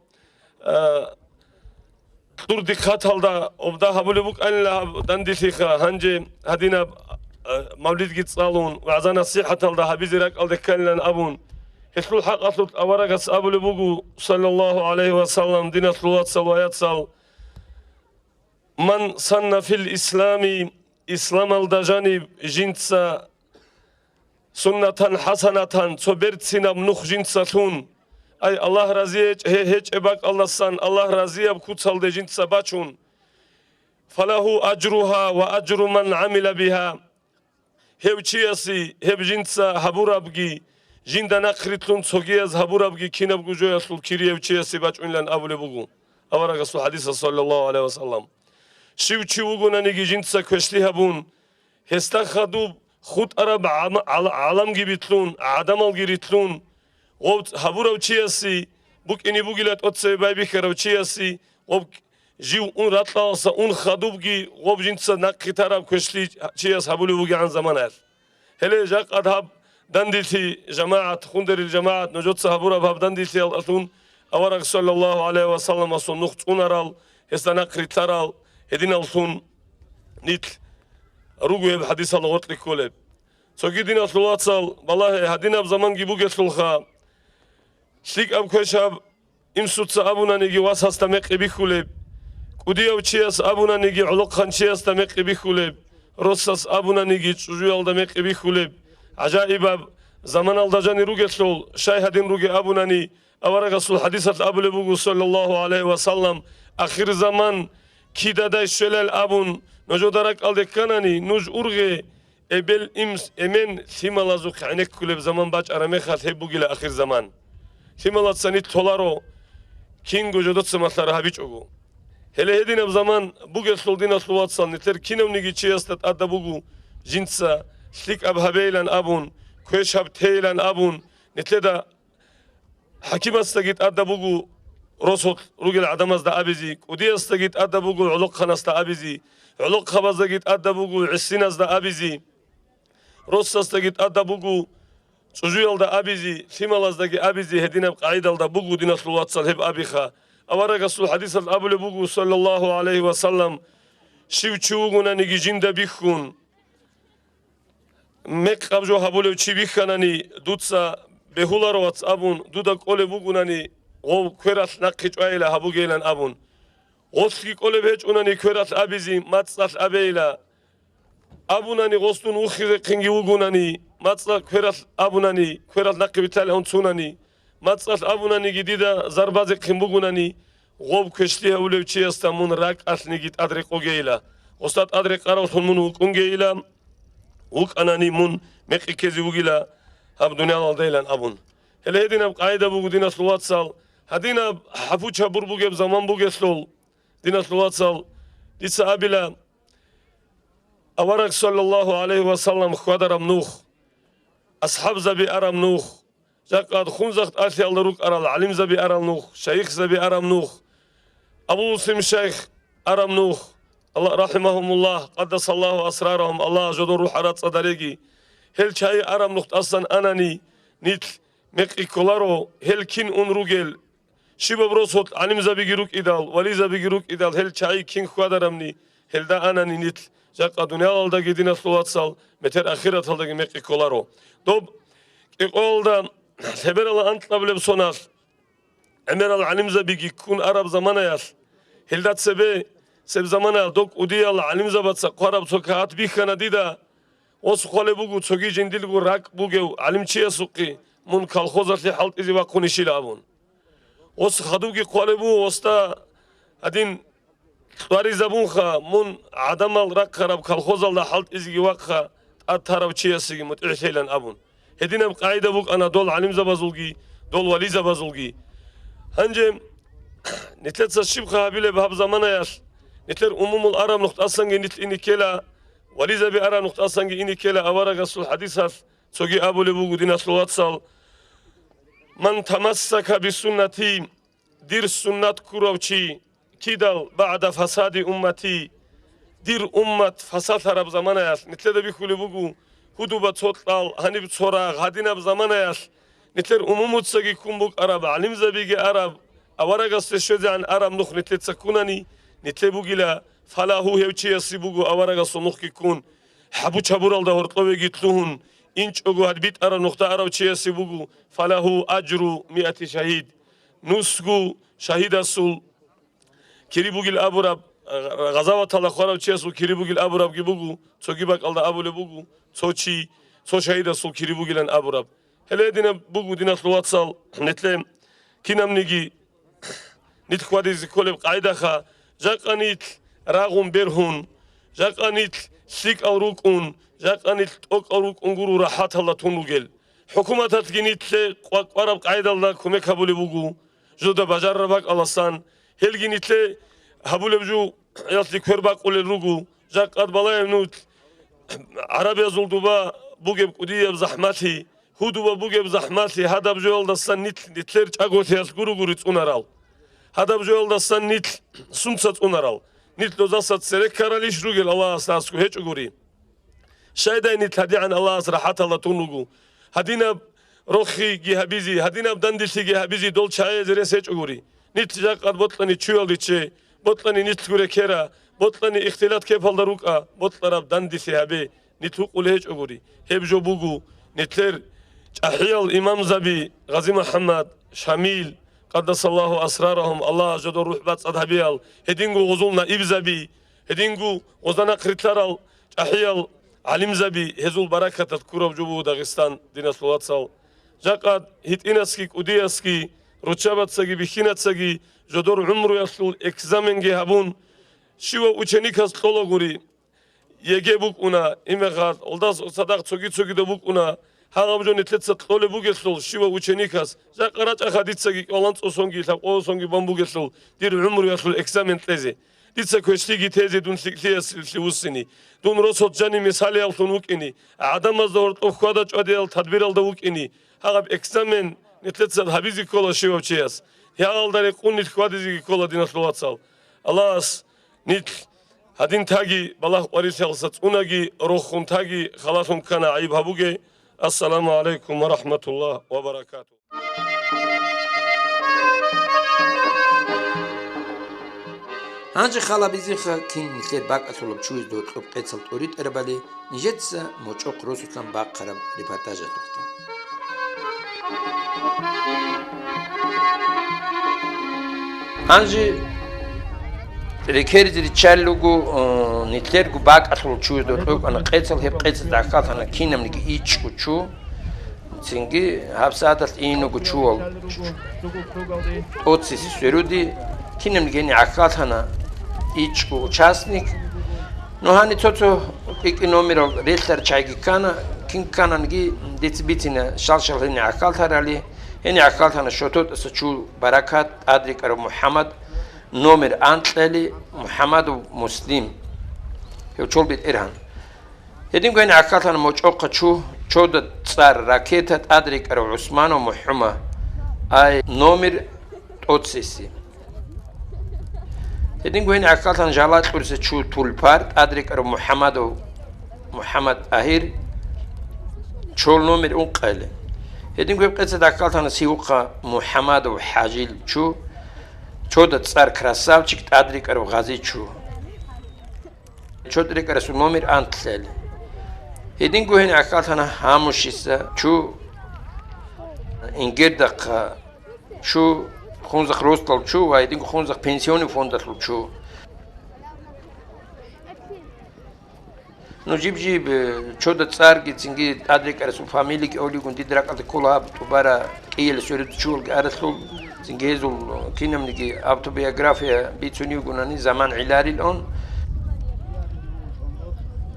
а, кьурдихъаталда обда гьабулеб букӀанила гьаб данделъиха, гьанже гьадинаб, а, мавлидги цӀалун, вагӀза-насихӀаталда гьабизе ракӀалде кканилан абун. Гьелъул хӀакъалъулъ аварагас абулеб буго, саллаллагьу гӀалайгьи ва саллам, диналъул вацал ва яцал: «Ман санна фил ислами», исламалда жаниб жинца, «суннатан хӀасанатан», цо берцинаб нух жинца лъун, ай, Аллагь разиечӀ-, гье-, гьечӀеб бакӀалдасан Аллагь разияб куцалде жинца бачун, «фалагьу ажругьа ва ажру ман гӀамила бигьа». Гьев чиясе, гьеб жинца гьабурабги, жинда нахърилълъун цогияз гьабурабги кинабго жоялъул кири гьев чиясе бачӀунилан абулеб буго аварагасул хадисалъ, саллаллагьу гӀалайгьи ва саллам. Щив чи вугонаниги жинца квешлъи гьабун, гьесда хадуб хутӀараб гӀама-, гӀала-, гӀаламги билълъун, гӀадамалги рилълъун, гъов гьабурав чиясе букӀине бугила тӀоцебе байбихьарав чиясе, гъоб жив ун ракьалдаса ун хадубги гъоб жинца нахъе тараб квешлъи чияс гьабулев вугегӀан заманаялъ. Гьеле жакъад гьаб данделъи, жамагӀат, хундарил жамагӀат, нужеца гьабураб гьаб данделъиялдалъун авараг саллаллагьу гӀалайгьи ва салламасул нух цӀунарал, гьесда нахъ рилълъарал гьединаллъун нилъ руго гьеб хӀадисалда гъоркье кколеб. Цоги, диналъул вацал, балагье, гьадинаб заманги бугелъулха, лъикӀаб квешаб инсуца абунаниги васасда мекъи бихьулеб, кӀудияв чияс абунаниги гӀолохъанчиясда мекъи бихьулеб, росас абунаниги чӀужуялда мекъи бихьулеб, гӀажаибаб заманалда жанир ругелъул, щай гьадин ругеб абунани, аварагасул хӀадисалъ абулеб буго, саллаллагьу гӀалайгьи ва саллам, ахирзаман кидадай щвелал абун, нужеда ракӀалде кканани, нуж ургъе, эбел-имс, эмен лъималазухъ гӀенеккулеб заман бачӀараб мехалъ гьеб бугила ахирзаман. Лъималаца нилъ толаро, кинго жодоца малъара гьабичӀого. Гьеле гьединаб заман бугелъул, диналъул вацал, нилъер кинавниги чиясда тӀадаб буго жинца лъикӀаб гьабейилан абун, квешаб тейилан абун, нилъеда ХӀакимасдаги тӀадаб буго росулъ ругел гӀадамазда абизе, кӀудиясдаги тӀадаб буго гӀолохъанасда абизе, гӀолохъабаздаги тӀадаб буго гӀисиназда абизе, росасдаги тӀадаб буго чӀужуялда абизе, лъималаздаги абизе, гьединаб къагӀидалда буго, диналъул вацал, гьеб абиха. Аварагасул хӀадисалъ абулеб буго, саллаллагьу гӀалайгьи ва саллам, щив чи вугонаниги жинда бихьун, мекъаб жо гьабулев чи бихьанани, дуца бегьуларо, вац, абун, дуда кӀолеб бугунани, гъов квералъ нахъе чӀвайила гьабугейилан абун. Гъолъги кӀолеб гьечӀунани, квералъ абизе, мацӀалъ абейила. Абунани, гъос дун вухизехъинги вугунани, мацӀалъ квералъ абунани, квералъ нахъе биталаун цунани, мацӀалъ абунаниги дида зарбазехъин бугунани, гъоб квешлъи гьавулев чиясда мун ракӀалъниги тӀад рекъогейила, гъосда тӀад рекъаравлъун мун вукӀунгейила, вукӀанани мун мекъи ккезе вугила гьаб дуниялалдайилан абун. Гьеле гьединаб къагӀида буго, диналъул вацал, гьадинаб хӀапу-чабур бугеб заман бугелъул, диналъул вацал, дица абила, авараг саллаллагьу гӀалайгьи ва саллам хьвадараб нух, асхӀабзаби араб нух, жакъа хунзахъ тӀалъиялда рукӀарал гӀалимзаби арал нух, шайихзаби араб нух, Абу Муслим шайх араб нух, Алла, рахӀимагьумуллагь, къаддасаллагьу асрарагьум, Аллагь жодор рухӀ арацӀцӀадареги, гьел чагӀи араб нух тӀасан анани, нилъ мекъи кколаро, гьел кин ун ругел, щибаб росулъ гӀалимзабиги рукӀидал, вализабиги рукӀидал, гьел чагӀи кин хьвадарабни, гьелда анани нилъ, жакъа дуниялалдаги, диналъул вацал, метер ахираталдаги мекъи кколаро. Доб кӀикъоялда лъеберала анкьабилеб соналъ, гӀемерал гӀалимзабиги ккун араб заманаялъ, гьелда цебе, цеб заманаялъ доб кӀудиял гӀалимзабаца хъвараб цо кагъат бихьана дида, Гъос хъвалеб буго цоги жиндилго ракӀ бугев гӀалимчиясухъе мун колхозалъе хӀалтӀизе вахъунищила абун. Гъос хадубги хъвалеб буго гъосда гьадин кьваризабунха, мун гӀадамал рахъараб колхозалда хӀалтӀизеги вахъа, тӀад тарав чиясеги мутӀигӀлъейилан абун. Гьединаб къагӀида букӀана дол гӀалимзабазулги, дол вализабазулги. Гьанже нилъеца щибха гьабилеб гьаб заманаялъ? Нилъер умумул араб нух тӀасанги нилъ ине ккела, вализаби араб нух тӀасанги ине ккела аварагасул хӀадисалъ. Цоги абулеб буго, диналъул вацал: «Ман тамассака бисуннати», дир суннат ккурав чи, кидал, «багӀда фасади уммати», дир уммат фасалъараб заманаялъ, нилъеда бихьулеб буго, гьудуба цо кьал, гьаниб цо рагъ, гьадинаб заманаялъ, нилъер умумуцаги ккун букӀараб, гӀалимзабиги араб, аварагасде щвезегӀан араб нух нилъеца ккунани, нилъе бугила, фалагьу, гьев чиясе буго аварагасул нухги ккун, хӀабу-чабуралда гьоркьовеги лъугьун, инчӀого гьадбитӀараб нухда арав чиясе буго, фалагьу ажру миати шагьид, нусгу шагьидасул кири бугил абураб, гъазаваталда хварав чиясул кири бугил абурабги буго, цоги бакӀалда абулеб буго, цо чи, цо шагьидасул кири бугилан абураб. Гьеле гьединаб буго, диналъул вацал, нилъе кинабниги нилъ хьвадизе кколеб къагӀидаха, жакъа нилъ рагъун бергьун, жакъа нилъ лъикӀал рукӀун, жакъа нилъ тӀокӀал рукӀун гуро рахӀаталда тун ругел. ХӀукуматалъги нилъе къва-, къвараб къагӀидалда кумек гьабулеб буго, жуда бажарараб бакӀаласан, гьелги нилъе гьабулеб жуялъе квер бакъулел руго, жакъад балагьеб нух гӀарабиязул дуба бугеб кӀудияб захӀмалъи, Гьудуба бугеб захӀмалъи гьадаб жоялдасан нилъ, нилъер чӀаголъиялъ гуро гури цӀунарал. Гьадаб жоялдасан нилъ сунца цӀунарал? Нилъ дозаса цере ккаралищ ругел Аллагьас асго гьечӀогури? Щайдай нилъ гьадигӀан Аллагьас рахӀаталда тун руго? Гьадинаб рохиги гьабизе, гьадинаб дандилъиги гьабизе дол чагӀазе рес гьечӀогури. Нилъ жакъад бокьани чуялде чӀе, бокьани нилъго рекера, бокьани ихтилат кепалда рукӀа, бокьараб дандилъи гьабе, нилъ гьукъулей гьечӀогури. Гьеб жо буго, нилъер чӀахӀиял имамзаби Гъази МухӀаммад, Шамил, къаддасаллагьу асрарагьум, Аллагьас жодор рухӀ бацӀцӀад гьабеял, гьединго гъозул наибзаби, гьединго гъоза нахърилълъарал чӀахӀиял гӀалимзаби, гьезул баракаталъ ккураб жо буго Дагъистан, диналъул вацал. Жакъа гьитӀинасги, кӀудиясги, руччабацаги, бихьинацаги жодор гӀумруялъул экзаменги гьабун, щивав ученикас кьолагури, ЕГЭ букӀуна, имехалъ, олдас цадахъ цоги-цогидаб букӀуна, гьагъаб жо нилъеца кьолеб бугелъул, щивав ученикас, жакъа рачӀаха дицаги кӀалъанцӀосонги лъабкъосонги бан бугелъул, дир гӀумруялъул экзамен кьезе. Дица квешлъиги тезе дун лъикӀлъияс лъивуссини, дун росулъ жанив мисалиявлъун вукӀини, гӀадамазда гьоркьоб хьвада-чӀвадиял тадбиралда вукӀини, гьагъаб экзамен нилъеца гьабизе ккола щивав чияс, гьагъалда рекъон нилъ хьвадизеги ккола, диналъул вацал. Аллагьас нилъ гьадин таги, балагь-къварилъиялдаса цӀунаги, рохун таги, халалъун ккана гӀайиб гьабуге. Ассаламу гӀалайкум ва рахӀматуллагь ва баракатугь. Гьанже халабизеха кин нилъер бакӀалъулаб чуязда гьоркьоб къецал тӀоритӀарабали нижеца МочӀохъ росулъан бахъараб репортажалъухъги. Гьанже рекерзе риччалел руго, э, нилъерго бакӀалъул чуязда гьоркьоб кӀана къецал, гьеб къецазда гӀахьаллъана кинабниги ичӀго чу. Цинги гьабсагӀаталъ ин руго чуял тӀоцесес сверуде, кинабниги гьениб гӀахьаллъана ичӀго участник. Ну, гьаниб цо-цо кӀи-кӀи номерал релълъарал чагӀиги ккана, кин ккананиги дица бицина щал-щал гьениб гӀахьаллъарали, гьениб гӀахьаллъана ШотӀотӀаса чу Баракат, тӀад рекӀарав МухӀаммад, номер анкьали МухӀаммадов Муслим. Гьев чол бетӀергьан. Гьединго гьениб гӀахьаллъана МочӀохъа чу, чода цӀар Ракета, тӀад рекӀарав ГӀусманов МухӀума, ай номер тӀоцесес. Гьединго гьениб гӀахьаллъана Жалакьуриса чу Тулпар, тӀад рекӀарав МухӀамадов МухӀамад ТӀагьир, чол номер ункъали. Гьединго гьеб къецазда гӀахьаллъана Сивухъа МухӀамадов ХӀажил чу, чода цӀар Красавчик, тӀад рекӀарав Гъази чу. ЧотӀ рекӀарасул номер анкьали. Гьединго гьениб гӀахьаллъана Гьамушиса чу, Ингердахъа чу, Хунзахъ росдал чу ва гьединго Хунзахъ пенсионный фондалъул чу. Ну, жиб-жиб, э, чода цӀарги, цинги тӀад рекӀарасул фамилиги олигун дида ракӀалда ккола гьаб тӀубара кӀиял сверуда чуялги аралъул, цинги гьезул кинабниги автобиография бицунев вугонани заман гӀеларилан.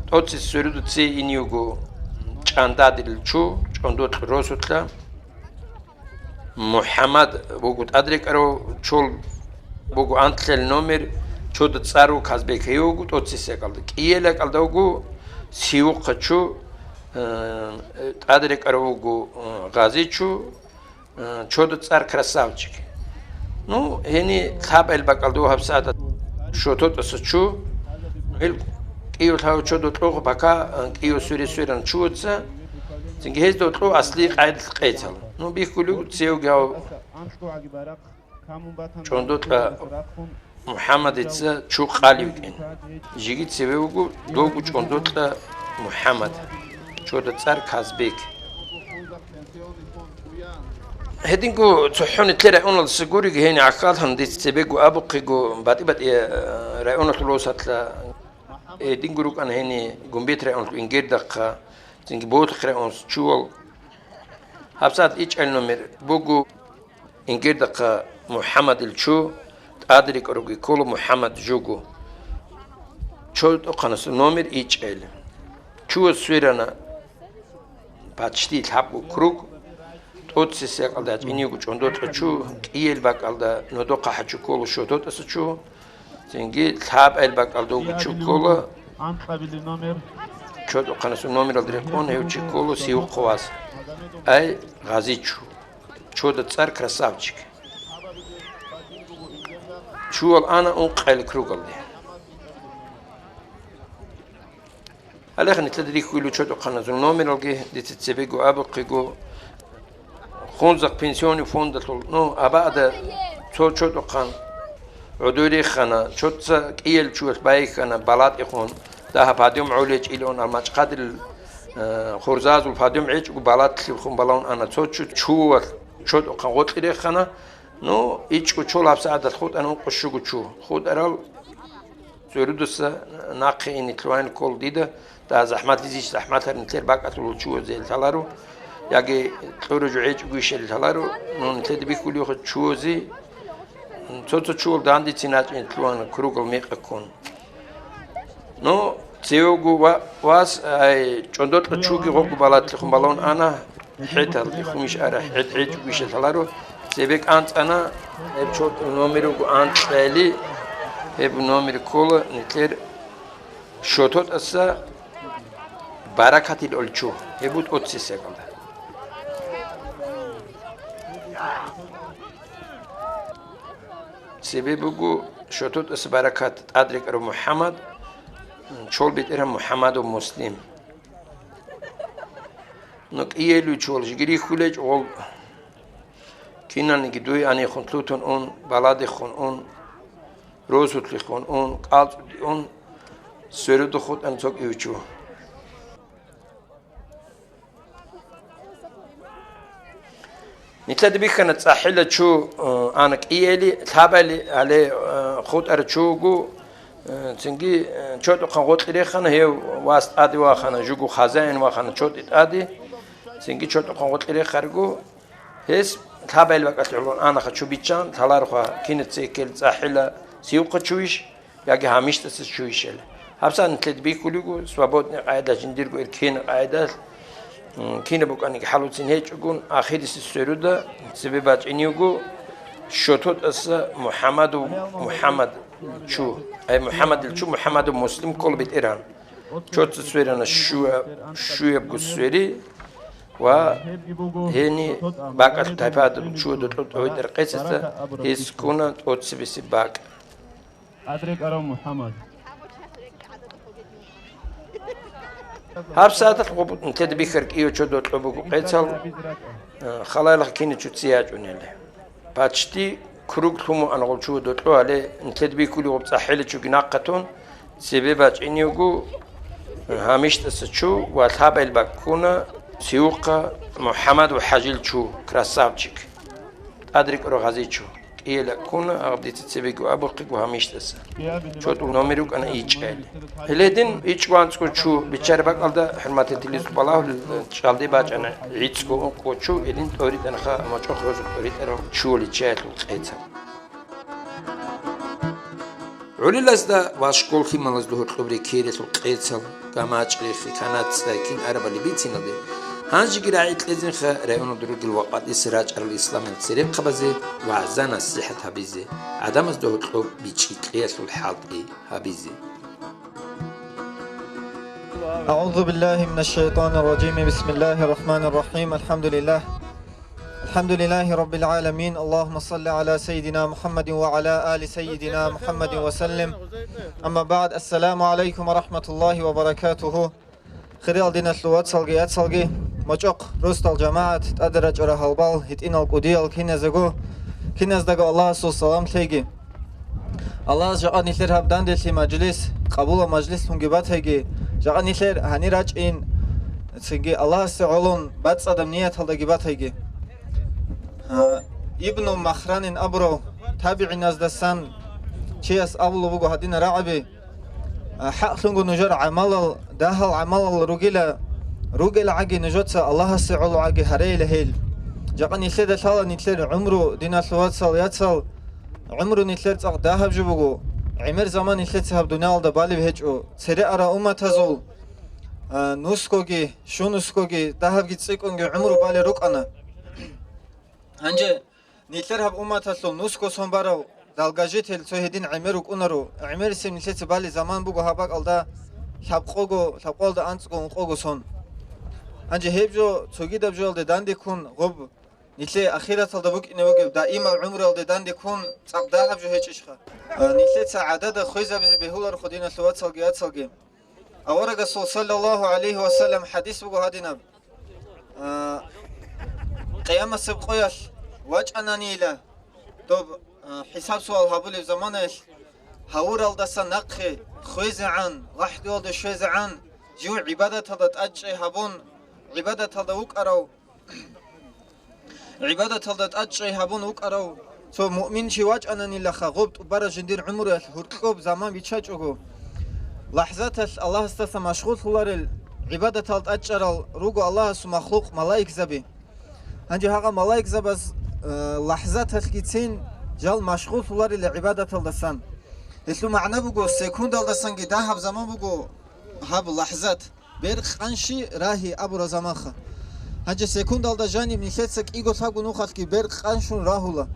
ТӀоцесес сверуда цее инев вуго ЧӀандадил чу, ЧӀондокь росулъа. МухӀамад вуго тӀад рекӀарав, чол буго анкьал номер, чода цӀар вуго Казбек, гьев вуго тӀоцесекӀалда. КӀиялакӀалда вуго Сивухъа чу, э, тӀад рекӀарав вуго, э, Гъази чу, э, чода цӀар Красавчик. Ну, гьениб лъабал бакӀалда вуго гьабсагӀаталъ ШотӀотӀаса чу, гьел кӀиго лъабго чодо кьо пока, э, кӀиго свере-сверана чуяца, цинги гьезда кьо аслияб къайдалъ къецал. Ну, бихьулев цевги гьав ЧӀондокьа МухӀамадица чу къалев вукӀин. Жеги цеве вуго довго ЧӀондокьа МухӀамад, чода цӀар Казбек. Гьединго цохӀо нилъер районалдаса гуриги гьениб гӀахьаллъана дица цебего абухъего, батӀи-батӀи, э, районалъул росулъа. Гьединго рукӀана гьениб Гумбет районалъул Ингердахъа, цинги Болхъ районалъул чуял. ГьабсагӀат ичӀал номер буго Ингердахъа МухӀамадил чу, тӀад рекӀаравги ккола МухӀамад жуго. Чодокьанасул номер ичӀал. Чуяз сверана почти лъабго круг, тӀоцесекӀалда гьачӀиневго ЧӀондокьа чу, кӀиял бакӀалда Нодокъа ХӀачу ккола ШотӀотӀаса чу, цинги лъабал бакӀалда вуго чу ккола. Анкьабилеб номер. Чодухъанасул номералда рекъон гьев чи ккола Сиухъа вас. Ай, Гъазичу. Чода цӀар Красавчик. Чувал ана ункъали кругалде. Гьале нилъеда рихьулев чодухъаназул номералги дица цебего абухъего, Хунзахъ пенсионный фондалъул, ну, абаада цо чодухъан гӀодой рехана, чоца кӀиял чуялъ байихьана балатӀихун, дагьаб гьадин гӀолечӀилан, алмачӀхъадил, э, хурзазул гьадин гӀечӀго балатлъивхун балагьун ана, цо чу-, чувал чодухъан гъоркье рехана, ну, ичӀго чол гьабсагӀаталъ хутӀана ункъо щуго чу. ХутӀарал Церудаса нахъе ине лъугьайин ккол дида, дагь захӀматлъизищ захӀматлъарин нилъер бакӀалъулал чувазел лъаларо, яги кьураб жо гӀечӀогойищали лъаларо, ну, нилъеда бихьулевха чувазе, цо-цо чувал дандицин гьачӀин лъугьана кругал мекъа ккун. Ну, цевего ва-, вас, ай, чӀодокьа чуги гъобго балатлъихун балагьун ана, ХӀетал, ихумиш ара, хӀет-, хӀет гуша лъаларо, цебе кӀанцӀана, гьеб чорт номер руго анкьали, гьеб номер ккола нилъер шототӀаса Баракатил олчу, гьеб бутӀ оццисагалда. Цебе буго шототӀаса Баракат, тӀадрекӀараб МухӀаммад, чол бетӀераб МухӀаммадов Муслим. Ну, кӀиелучул жигирихьулечӀ гъол киналниги дуй анихун лъутун ун, баладихун ун, росулъихун ун, кӀалцӀуди ун, сверудухъ хутӀан цо кӀивчу. Нилъеда бихьана цӀахӀила чу, э, ана кӀиели, лъабали, гьале, э, хутӀара чугу, э, цинги, э, чодухъан гъоркье рехана, гьев вас тӀаде вахана, жугу хазаин вахана чотӀи тӀаде, цинги чодухъан гъоркье рехаргу, гьес лъабали бакӀалъе гӀолон анаха чу биччан, лъаларха кинаца ккел цӀахӀила сиухъа чуйищ, яги гьамиштӀаса чуйищали. ГьабсагӀат нилъеда бихьулего, свободный къайда, жиндирго эркенаб къайдалъ, м, кинаб букӀаниги хӀалуцин гьечӀогун, ахирисе сверуда цебе бачӀиневго, шототӀаса МухӀаммадов, МухӀаммад чу, ай, МухӀаммадил чу, МухӀаммадов Муслим ккола бетӀеран. Чоца сверана щуяб-, щуябго свери ва гьени бакӀалъ тайпаялда чула докьо тӀогьитӀар къецаца гьес ккуна тӀоцебесеб бакӀ. ТӀадрекӀарав МухӀаммад. ГьабсагӀаталъ гъоб нилъеда бихьараб кӀиго чодо кьо буго къецал, э, халаялъ киначуци ячӀунели. Пачти круг лъумуан гъол чудо кьо, гьале нилъеда бихьулев гъоб цӀахӀила чуги нахъатун, цебе бачӀиневго, э, гьамиштӀаса чу ва лъабайл баккуна сиухъа МухӀаммад ва ХӀажил чу, красавчик. ТӀадрекӀарав Гъазичу. КӀиела ккуна, гьаб дица цебего абухъего гьамиштӀаса. ЧотӀул номер рукӀана ичӀел. Гьеледин ичӀго анцӀго чу биччараб бакӀалда, хӀурматил тилизу балагьулел, чӀалде бачӀана гӀицӀго ункъго чу, гьедин тӀоритӀанаха мочӀохъ гьозул тӀоритӀарал чули чаялъул къецал. ГӀолилазда ва школ лъималазда гьоркьоб рекералъул къецал, гамачӀрихъ, канат цӀай кин арабали бициналде, гьанжеги рагӀи кьезинха районалда ругел ва къватӀиса рачӀарал исламил церехъабазе вагӀза-насихӀат гьабизе, гӀадамазда гьоркьоб бичӀчӀи кьеялъул хӀалтӀи гьабизе. أعوذ بالله من الشيطان الرجيم. بسم الله الرحمن الرحيم. الحمد لله. الحمد لله رب العالمين. اللهم صل على سيدنا محمد وعلى آل سيدنا محمد وسلم. أما بعد. السلام عليكم ورحمة الله وبركاته. Хириял диналъул вацалги яцалги, мочӀохъ росдал жамагӀат, тӀаде рачӀарал гьалбал, гьитӀинал кӀудиял киназего, киназдаго Аллагьасул салам лъеги. Аллагьас жакъа нилъер гьаб данделъи мажлис, къабулаб мажлислъунги батайги, жакъа нилъер гьанир рачӀин, цинги Аллагьасде гӀолон бацӀцӀадаб нияталдаги батайги. А, Ибну Махранин абурав табигӀиназдасан чияс абулеб буго гьадинал рагӀаби, а, хӀакълъунго нужер гӀамалал, дагьал гӀамалал ругила, ругел гӀаги нужеца Аллагьасе гӀоло гӀаги гьарейила гьел. Жакъа нилъеда лъала нилъер гӀумру, диналъул вацал, яцал, гӀумру нилъер цӀакъ дагьаб жо буго. ГӀемер заман нилъеца гьаб дуниялалда балеб гьечӀо. Цере ара умматазул, а, нусгоги, щунусгоги, дагьабги цӀикӀкӀунги гӀумру балел рукӀана. Гьанже нилъер гьаб умматалъул нусго сон барав далгажител цо гьедин гӀемер рукӀунаро, гӀемерисеб нилъеца балеб заман буго гьаб бакӀалда, лъабкъого, лъабкъоялда анцӀго ункъого сон. Гьанже гьеб жо цогидаб жоялде дандеккун гъоб нилъее ахираталда букӀине бугеб даимал гӀумруялде дандеккун цӀакъ дагьаб жо гьечӀищха? А, нилъеца гӀадада хвезабизе бегьуларохъо, диналъул вацалги яцалги. Аварагасул саллаллагьу гӀалайгьи ва саллам хӀадис буго гьадинаб. А, къиямасеб къоялъ вачӀананийила доб, а, хӀисаб-суал гьабулеб заманаялъ, гьавуралдаса нахъе хвезегӀан, лахӀдуялда щвезегӀан, жив гӀибадаталда тӀадчӀей гьабун, гӀибадаталда вукӀарав, гӀибадаталда тӀадчӀей гьабун вукӀарав цо муъмин чи вачӀананилаха, гъоб тӀубараб жиндир гӀумруялъ гьоркьоб заман биччачӀого, лахӀзаталъ Аллагьасдаса машгъуллъуларел гӀибадатал тӀадчӀарал руго Аллагьасул махлукъ малаикзаби. Гьанже гьагъа малаикзабаз, э, лахӀзаталъгицин жал машгъуллъуларила гӀибадаталдасан. Гьелъул магӀна буго, секундалдасанги дагьаб заман буго гьаб лахӀзат. Беркъанщи рагьи абураб заманха. Гьанже секундалда жаниб нилъеца кӀиго-лъабго нухалъги беркъанщун рагьула.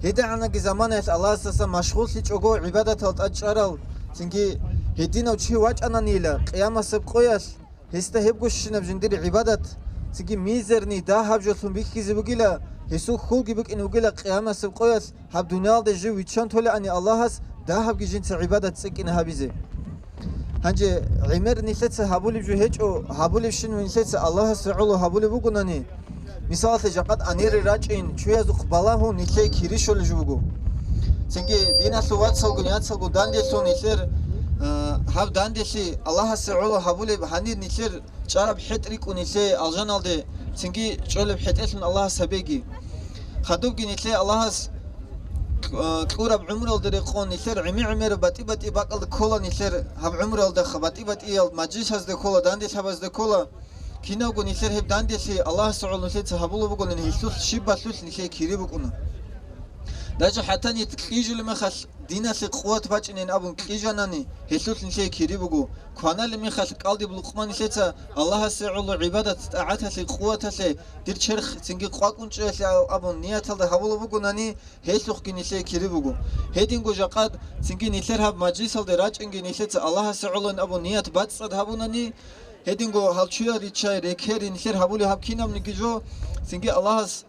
ГьедигӀанаги заманаялъ Аллагьасдаса машгъуллъичӀого гӀибадатал тӀадчӀарал, цинги гьединав чи вачӀананийила къиямасеб къоялъ, гьесда гьебгощинаб жиндир гӀибадат, цинги мизерни дагьаб жолъун бихьизе бугила, гьесул хьулги букӀине бугила къиямасеб къоялъ, гьаб дуниялда жив виччан толеани Аллагьас дагьабги жинца гӀибадат цӀикӀкӀине гьабизе. Гьанже гӀемер нилъеца гьабулеб жо гьечӀо, гьабулебщинаб нилъеца Аллагьасе гӀоло гьабулеб бугонани, мисалалъе, жакъа тӀанере рачӀин чуязухъ балагьун нилъее кири щолеб жо буго. Цинги диналъул вацалгун, яцалгун данделъун нилъер, а, гьаб данделъи Аллагьасе гӀоло гьабулеб гьанир нилъер чӀараб хӀетӀ рикӀкӀун нилъее алжаналде, цинги чӀолеб хӀетӀелъун Аллагьас гьабеги. Хадубги нилъее Аллагьас, э, кьураб гӀумруялда рекъон нилъер гӀемер-гӀемераб батӀи-батӀи бакӀалда ккола нилъер гьаб гӀумруялдаха, батӀи-батӀиял мажлисазда ккола, данделъабазда ккола. Кинавго нилъер гьеб данделъи Аллагьасе гӀоло нилъеца гьабулеб бугонани, гьелъулъ щибалъулъ нилъее кири букӀуна. Даже хӀатта нилъ кьижулеб мехалъ диналъе къуват бачӀинин абун кьижанани, гьелъулъ нилъее кири буго. Кваналеб мехалъ кӀалдиб Лукъман нилъеца Аллагьасе гӀоло гӀибадат-тӀагӀаталъе, къуваталъе, дир черх цинги къвакӀун чӀеялъе абун нияталда гьабулеб бугонани, гьелъухъги нилъее кири буго. Гьединго жакъа цинги нилъер гьаб мажлисалде рачӀинги нилъеца Аллагьасе гӀолоин абун ният бацӀцӀад гьабунани, гьединго гьал чуял риччай, рекери нилъер гьабулеб гьаб кинабниги жо, цинги Аллагьас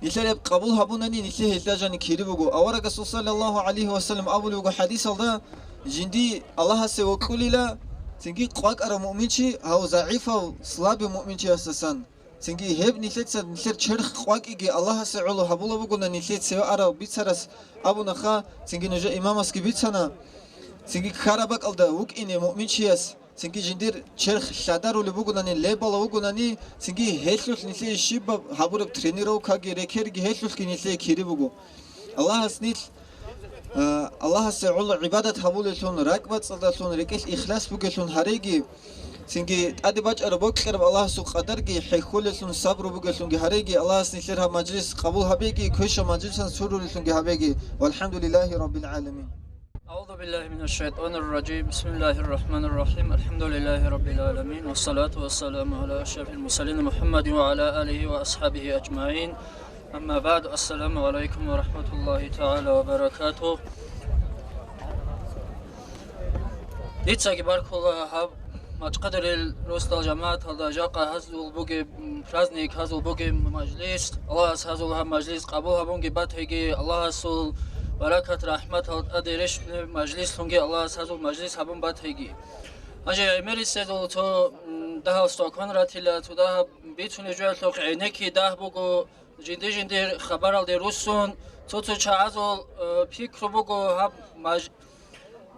нилъер гьеб къабул гьабунани, нилъее гьелда жани кири буго. Аварагасул саллаллагьу гӀалайгьи ва саллам абулеб буго хӀадисалда, жинди Аллагьасе вокьулила, цинги къвакӀарав муъминчи гьав загӀифав, слабый муъминчиясдасан. Цинги гьеб нилъеца нилъер черх къвакӀиги Аллагьасе гӀоло гьабулеб бугони, нилъее цеве арав бицарас абунаха, цинги нужер имамасги бицана, цинги ккараб бакӀалда вукӀине муъминчияс, цинги жиндир черх лъадарулеб бугонани, лебала вугонани, цинги гьелъулъ нилъее щибаб гьабураб тренировкаги рекерги гьелъулъги нилъее кири буго. Аллагьас нилъ, а, Аллагьасе гӀоло гӀибадат гьабулеллъун, ракӀбацӀцӀадалъун, рекӀелъ ихлас бугеллъун гьареги, цинги тӀаде бачӀараб бокьараб Аллагьасул къадарги хӀехьолеллъун сабру бугеллъунги гьареги, Аллагьас нилъер гьаб мажлис къабул гьабеги, квешаб мажлисалъ сурулеллъунги гьабеги. ВалхӀамдулиллагьи раббил гӀаламин. أعوذ بالله من الشيطان الرجيم. بسم الله الرحمن الرحيم. الحمد لله رب العالمين. والصلاة والسلام على أشرف المرسلين محمد وعلى آله وأصحابه أجمعين. أما بعد. السلام عليكم ورحمة الله تعالى وبركاته. Дицаги баркула гьаб Мачкъадерил росдал жамагӀаталда жакъа гьазул бугеб, м, праздник, гьазул бугеб мажлис. Аллагьас гьазул гьаб мажлис къабул гьабунги батайги, Аллагьасул баракат-рахӀматал тӀаде рещтӀунеб мажлислъунги Аллагьас гьазул мажлис гьабун батайги. Гьанже гӀемерисезул цо, м, дагьал стакан ратила, цо дагьаб бицунеб жоялъухъ гӀенекки дагь буго, жинди-жиндир хабаралде руссун, цо-цо чагӀазул, э, пикру буго гьаб маж-,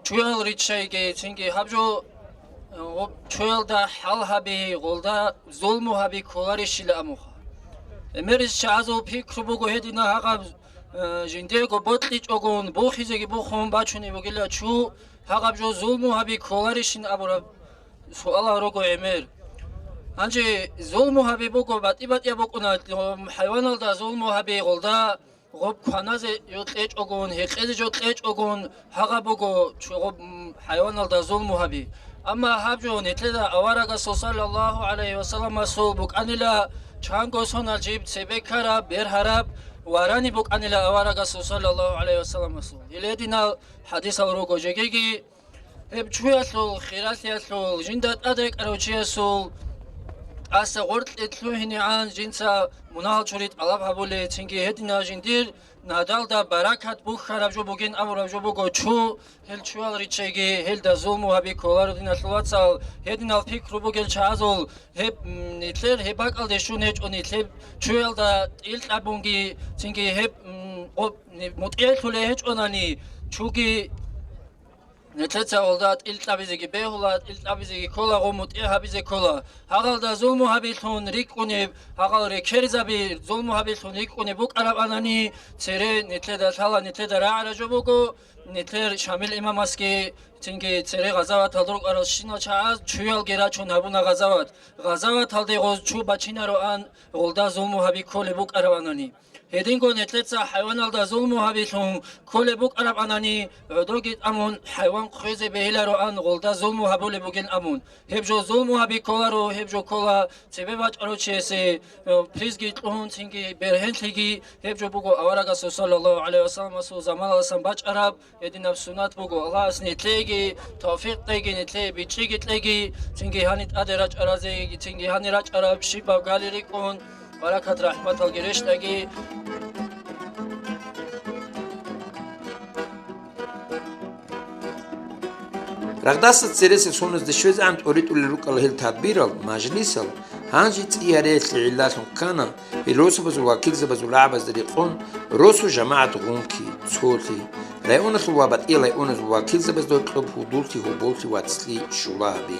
чуял риччайги, цинги гьаб жо, э, гъоб-, чуялда хӀал гьаби, гъолда зулму гьаби кколарищила амуха. ГӀемерис чагӀазул пикру буго гьедина гьагъаб, э, жиндиего бокьичӀогун, бухизеги бухун бачунеб бугила чу, гьагъаб жо зулму гьаби кколарищин абураб суалал руго гӀемер. Гьанже зулму гьаби буго, батӀи-батӀияб букӀуна, гьайваналда зулму гьаби, гъолда гъоб кваназе жо кьечӀогун, гьекъезе жо кьечӀогун, гьагъаб буго чу-, гъоб, м, хӀайваналда зулму гьаби. Амма гьаб жо нилъеда аварагасул саллаллагьу гӀалайгьи вассаламасул букӀанила, чанго сонал жиб цебе ккараб, бергьараб, варани букӀанила аварагасул саллаллагьу гӀалайгьи вассаламасул. Гьелединал хӀадисал руго жегиги, Гьеб чуялъул хиралъиялъул жинда тӀад рекӀарав чиясул тӀаса гъоркье лъугьинегӀан жинца мунагьал чури тӀалаб гьабулей, цинги гьединал жиндир надалда баракат бухьараб жо бугин абураб жо буго чу, гьел чуял риччайги, гьелда зулму гьаби кколаро, диналъул вацал, гьединал пикру бугел чагӀазул, гьеб, м, нилъер гьеб бакӀалде щун гьечӀо, нилъер чуялда тӀил кьабунги, цинги гьеб, м, къо-, мутӀигӀлъулей гьечӀонани, чуги нилъеца гьалда тӀил кьабизеги бегьула, тӀил кьабизеги ккола, гъо мутӀигӀ гьабизе ккола. Гьагъалда зулму гьабилъун рикӀкӀунеб, гьагъал рекеризаби зулму гьабилъун рикӀкӀунеб букӀарабанани, цере нилъеда лъала, нилъеда рагӀара жо буго, нилъер Шамил имамасги, цинги цере гъазаваталда рукӀарал щинал чагӀаз чуялги рачун гьабуна гъазават. Гъазаваталде гъоз чу бачинароан, гъолда зулму гьаби кколеб букӀарабанани. Гьединго нилъеца хӀайваналда зулму гьабилъун кколеб букӀарабанани, гӀодоги тӀамун хӀайван хъвезе бегьилароан гъолда зулму гьабулеб бугин абун. Гьеб жо зулму гьаби кколаро, гьеб жо ккола цебе бачӀарав чиясе, э, призги кьун, цинги бергьенлъиги, гьеб жо буго аварагасул саллаллагьу гӀалайгьи вассаламасул заманаласан бачӀараб гьединаб суннат буго. Аллагьас нилъееги тавфикъ кьеги, нилъее бичӀчӀиги кьеги, цинги гьани тӀаде рачӀаразе, цинги гьани рачӀараб щибаб гали рикӀкӀун, баракат-рахӀматалги рещтӀаги. Рагъдаса цересел соназде щвезегӀан тӀоритӀулел рукӀарал гьел тадбирал, мажлисал, гьанже цӀиярелъи гӀиллалъун ккана, гьел росабазул вакилзабазул рагӀабазда рекъон росу жамагӀат гъунки, цолъи, районалъул ва батӀиял районазул вакилзабазда гьоркьоб гьудуллъи-гьоболлъи вацлъи щулагьаби,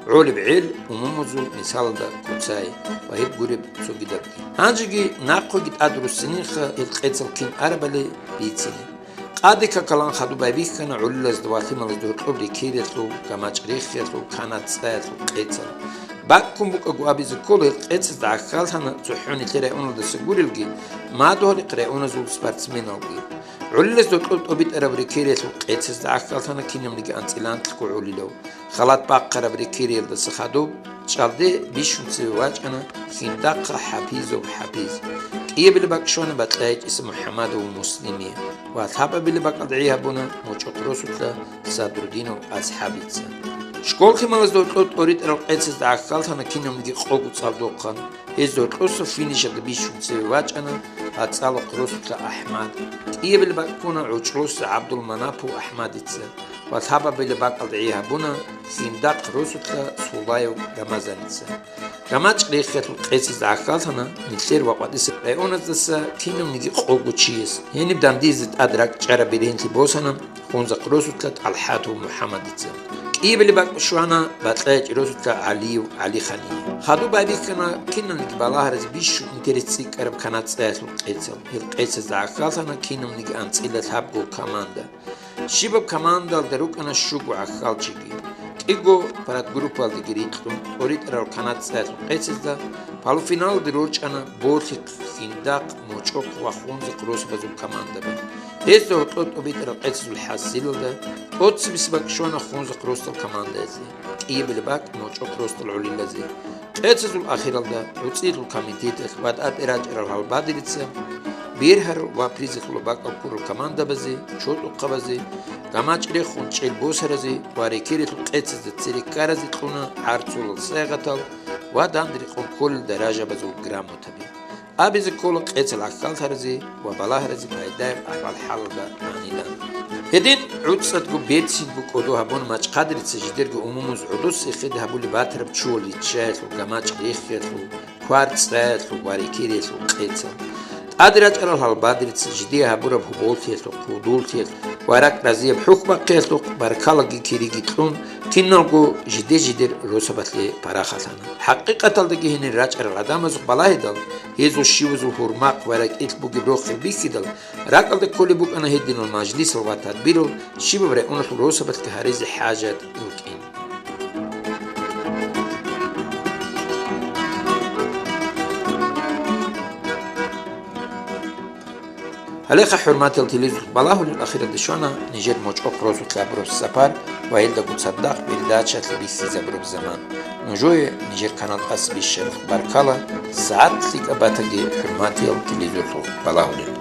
гӀолеб гӀел, умумузул мисалалда куцай ва гьеб гуреб цогидабги. Гьанжеги нахъеги тӀад руссинилха гьел къецал кин арабали бицине. Къаде какалан хадуб байбихьана гӀолилазда ва лъималазда гьоркьоб рекералъул, гамачӀ рехиялъул, канат цӀаялъул къецал. БакӀ ккун букӀаго абизе ккола, гьел къецазда гӀахьаллъана цохӀо нилъер районалдаса гурелги, Мадугьалихъ районазул спортсменалги. ГӀолилазда гьоркьоб тӀобитӀараб рекералъул къецазда гӀахьаллъана кинабниги анцӀила анкьго гӀолилав. Халат бахъараб рекериялдаса хадуб чӀалде бищун цеве вачӀана Хиндахъа ХӀапизов ХӀапиз. КӀиябилеб бакӀ щвана БатӀлайчӀиса МухӀаммадов Муслимие ва лъабабилеб бакӀалда гӀи гьабуна МочӀохъ росулъа Садрудинов Асхабица. Школ-лъималазда гьоркьоб тӀоритӀарал къецазда гӀахьаллъана кинабниги къого цӀалдохъан. Гьезда гьоркьоса финишалда бищун цеве вачӀана ГьацӀалахъ росулъа АхӀмад. КӀиябилеб бакӀ ккуна ГӀучӀросса ГӀабдулманапов АхӀмадица ва лъабабилеб бакӀалда гӀи гьабуна Хиндахъ росулъа Сулаев Рамазаница. ГамачӀ рехиялъул къецазда гӀахьаллъана нилъер ва КъватӀисеб районаздаса кинавниги къого чияс. Гьениб дандизе тӀад ракӀчӀараб бергьенлъи босана Хунзахъ росулъа ТӀалхӀатов МухӀаммадица. КӀиябилеб бакӀ щвана БатӀлайчӀи росулъа ГӀалиев ГӀалихание. Хадуб байбихьана киналниги балагьаразе бищун интерес цӀикӀкӀараб канат цӀаялъул къецал. Гьел къецазда гӀахьаллъана кинавниги анцӀила лъабго команда. Щибаб командалда рукӀана щуго гӀахьалчиги. КӀиго парадгруппаялдаги рикьун, тӀоритӀарал канат цӀаялъул къецазда полуфиналалде рорчӀана Болъихъ, Хиндахъ, МочӀохъ ва Хунзахъ росабазул командаби. Гьезда гьоркьоб тӀобитӀарал къецазул хӀасилалда тӀоцебесеб бакӀ щвана Хунзахъ росдал командаялъе, кӀиябилеб бакӀ МочӀохъ росдал гӀолилазе. Къецазул ахиралда гӀуцӀиялъул комитеталъ ва тӀатӀи рачӀарал гьалбадерица бергьарал ва призалъул бакӀал ккурал командабазе, чотӀухъабазе, гамачӀ рехун чӀел босаразе ва рекералъул къецазда цере ккаразе кьуна гӀарцулал сайгъатал ва данде-рекъон кколел даражабазул грамотаби. Абизе ккола къецал гӀахьаллъаразе ва балагьаразе пайдаяб ахӀвал-хӀалалда гӀанилан. Гьедин гӀуцӀцӀадго берцинго кӀодо гьабуна МачӀхъадерица жидерго умумуз гӀодос эхеде гьабулеб батараб чуял риччаялъул, гамачӀ рехиялъул, квар цӀаялъул ва рекериялъул къецал. ТӀаде рачӀарал гьалбадерица жидее гьабураб гьоболлъиялъухъ, гьудуллъиялъ ва ракӀ разияб хӀухьбахъиялъухъ баркалаги киригитлъун киналго жиде-жидер росабалъе парахалъана. ХӀакъикъаталдаги гьенир рачӀарал гӀадамазухъ балагьидал, гьезул щивазул гьурмахъ ва ракӀилъ бугеб рохел бихьидал, ракӀалде кколеб букӀана гьединал мажлисал ва тадбирал щибаб районалъул росабалъги гьаризе хӀажат рукӀин. Гьалеха, хӀурматиял телевизоралъухъ балагьулел ахиралде щвана нижер МочӀохъ росулъа гьабураб сапар ва гьелдаго цадахъ передачалъе бихьизабураб заман. Нужее нижер канал тӀаса бищараб баркала, сагӀат лъикӀаб батаги, хӀурматиял телевизоралъухъ балагьулел.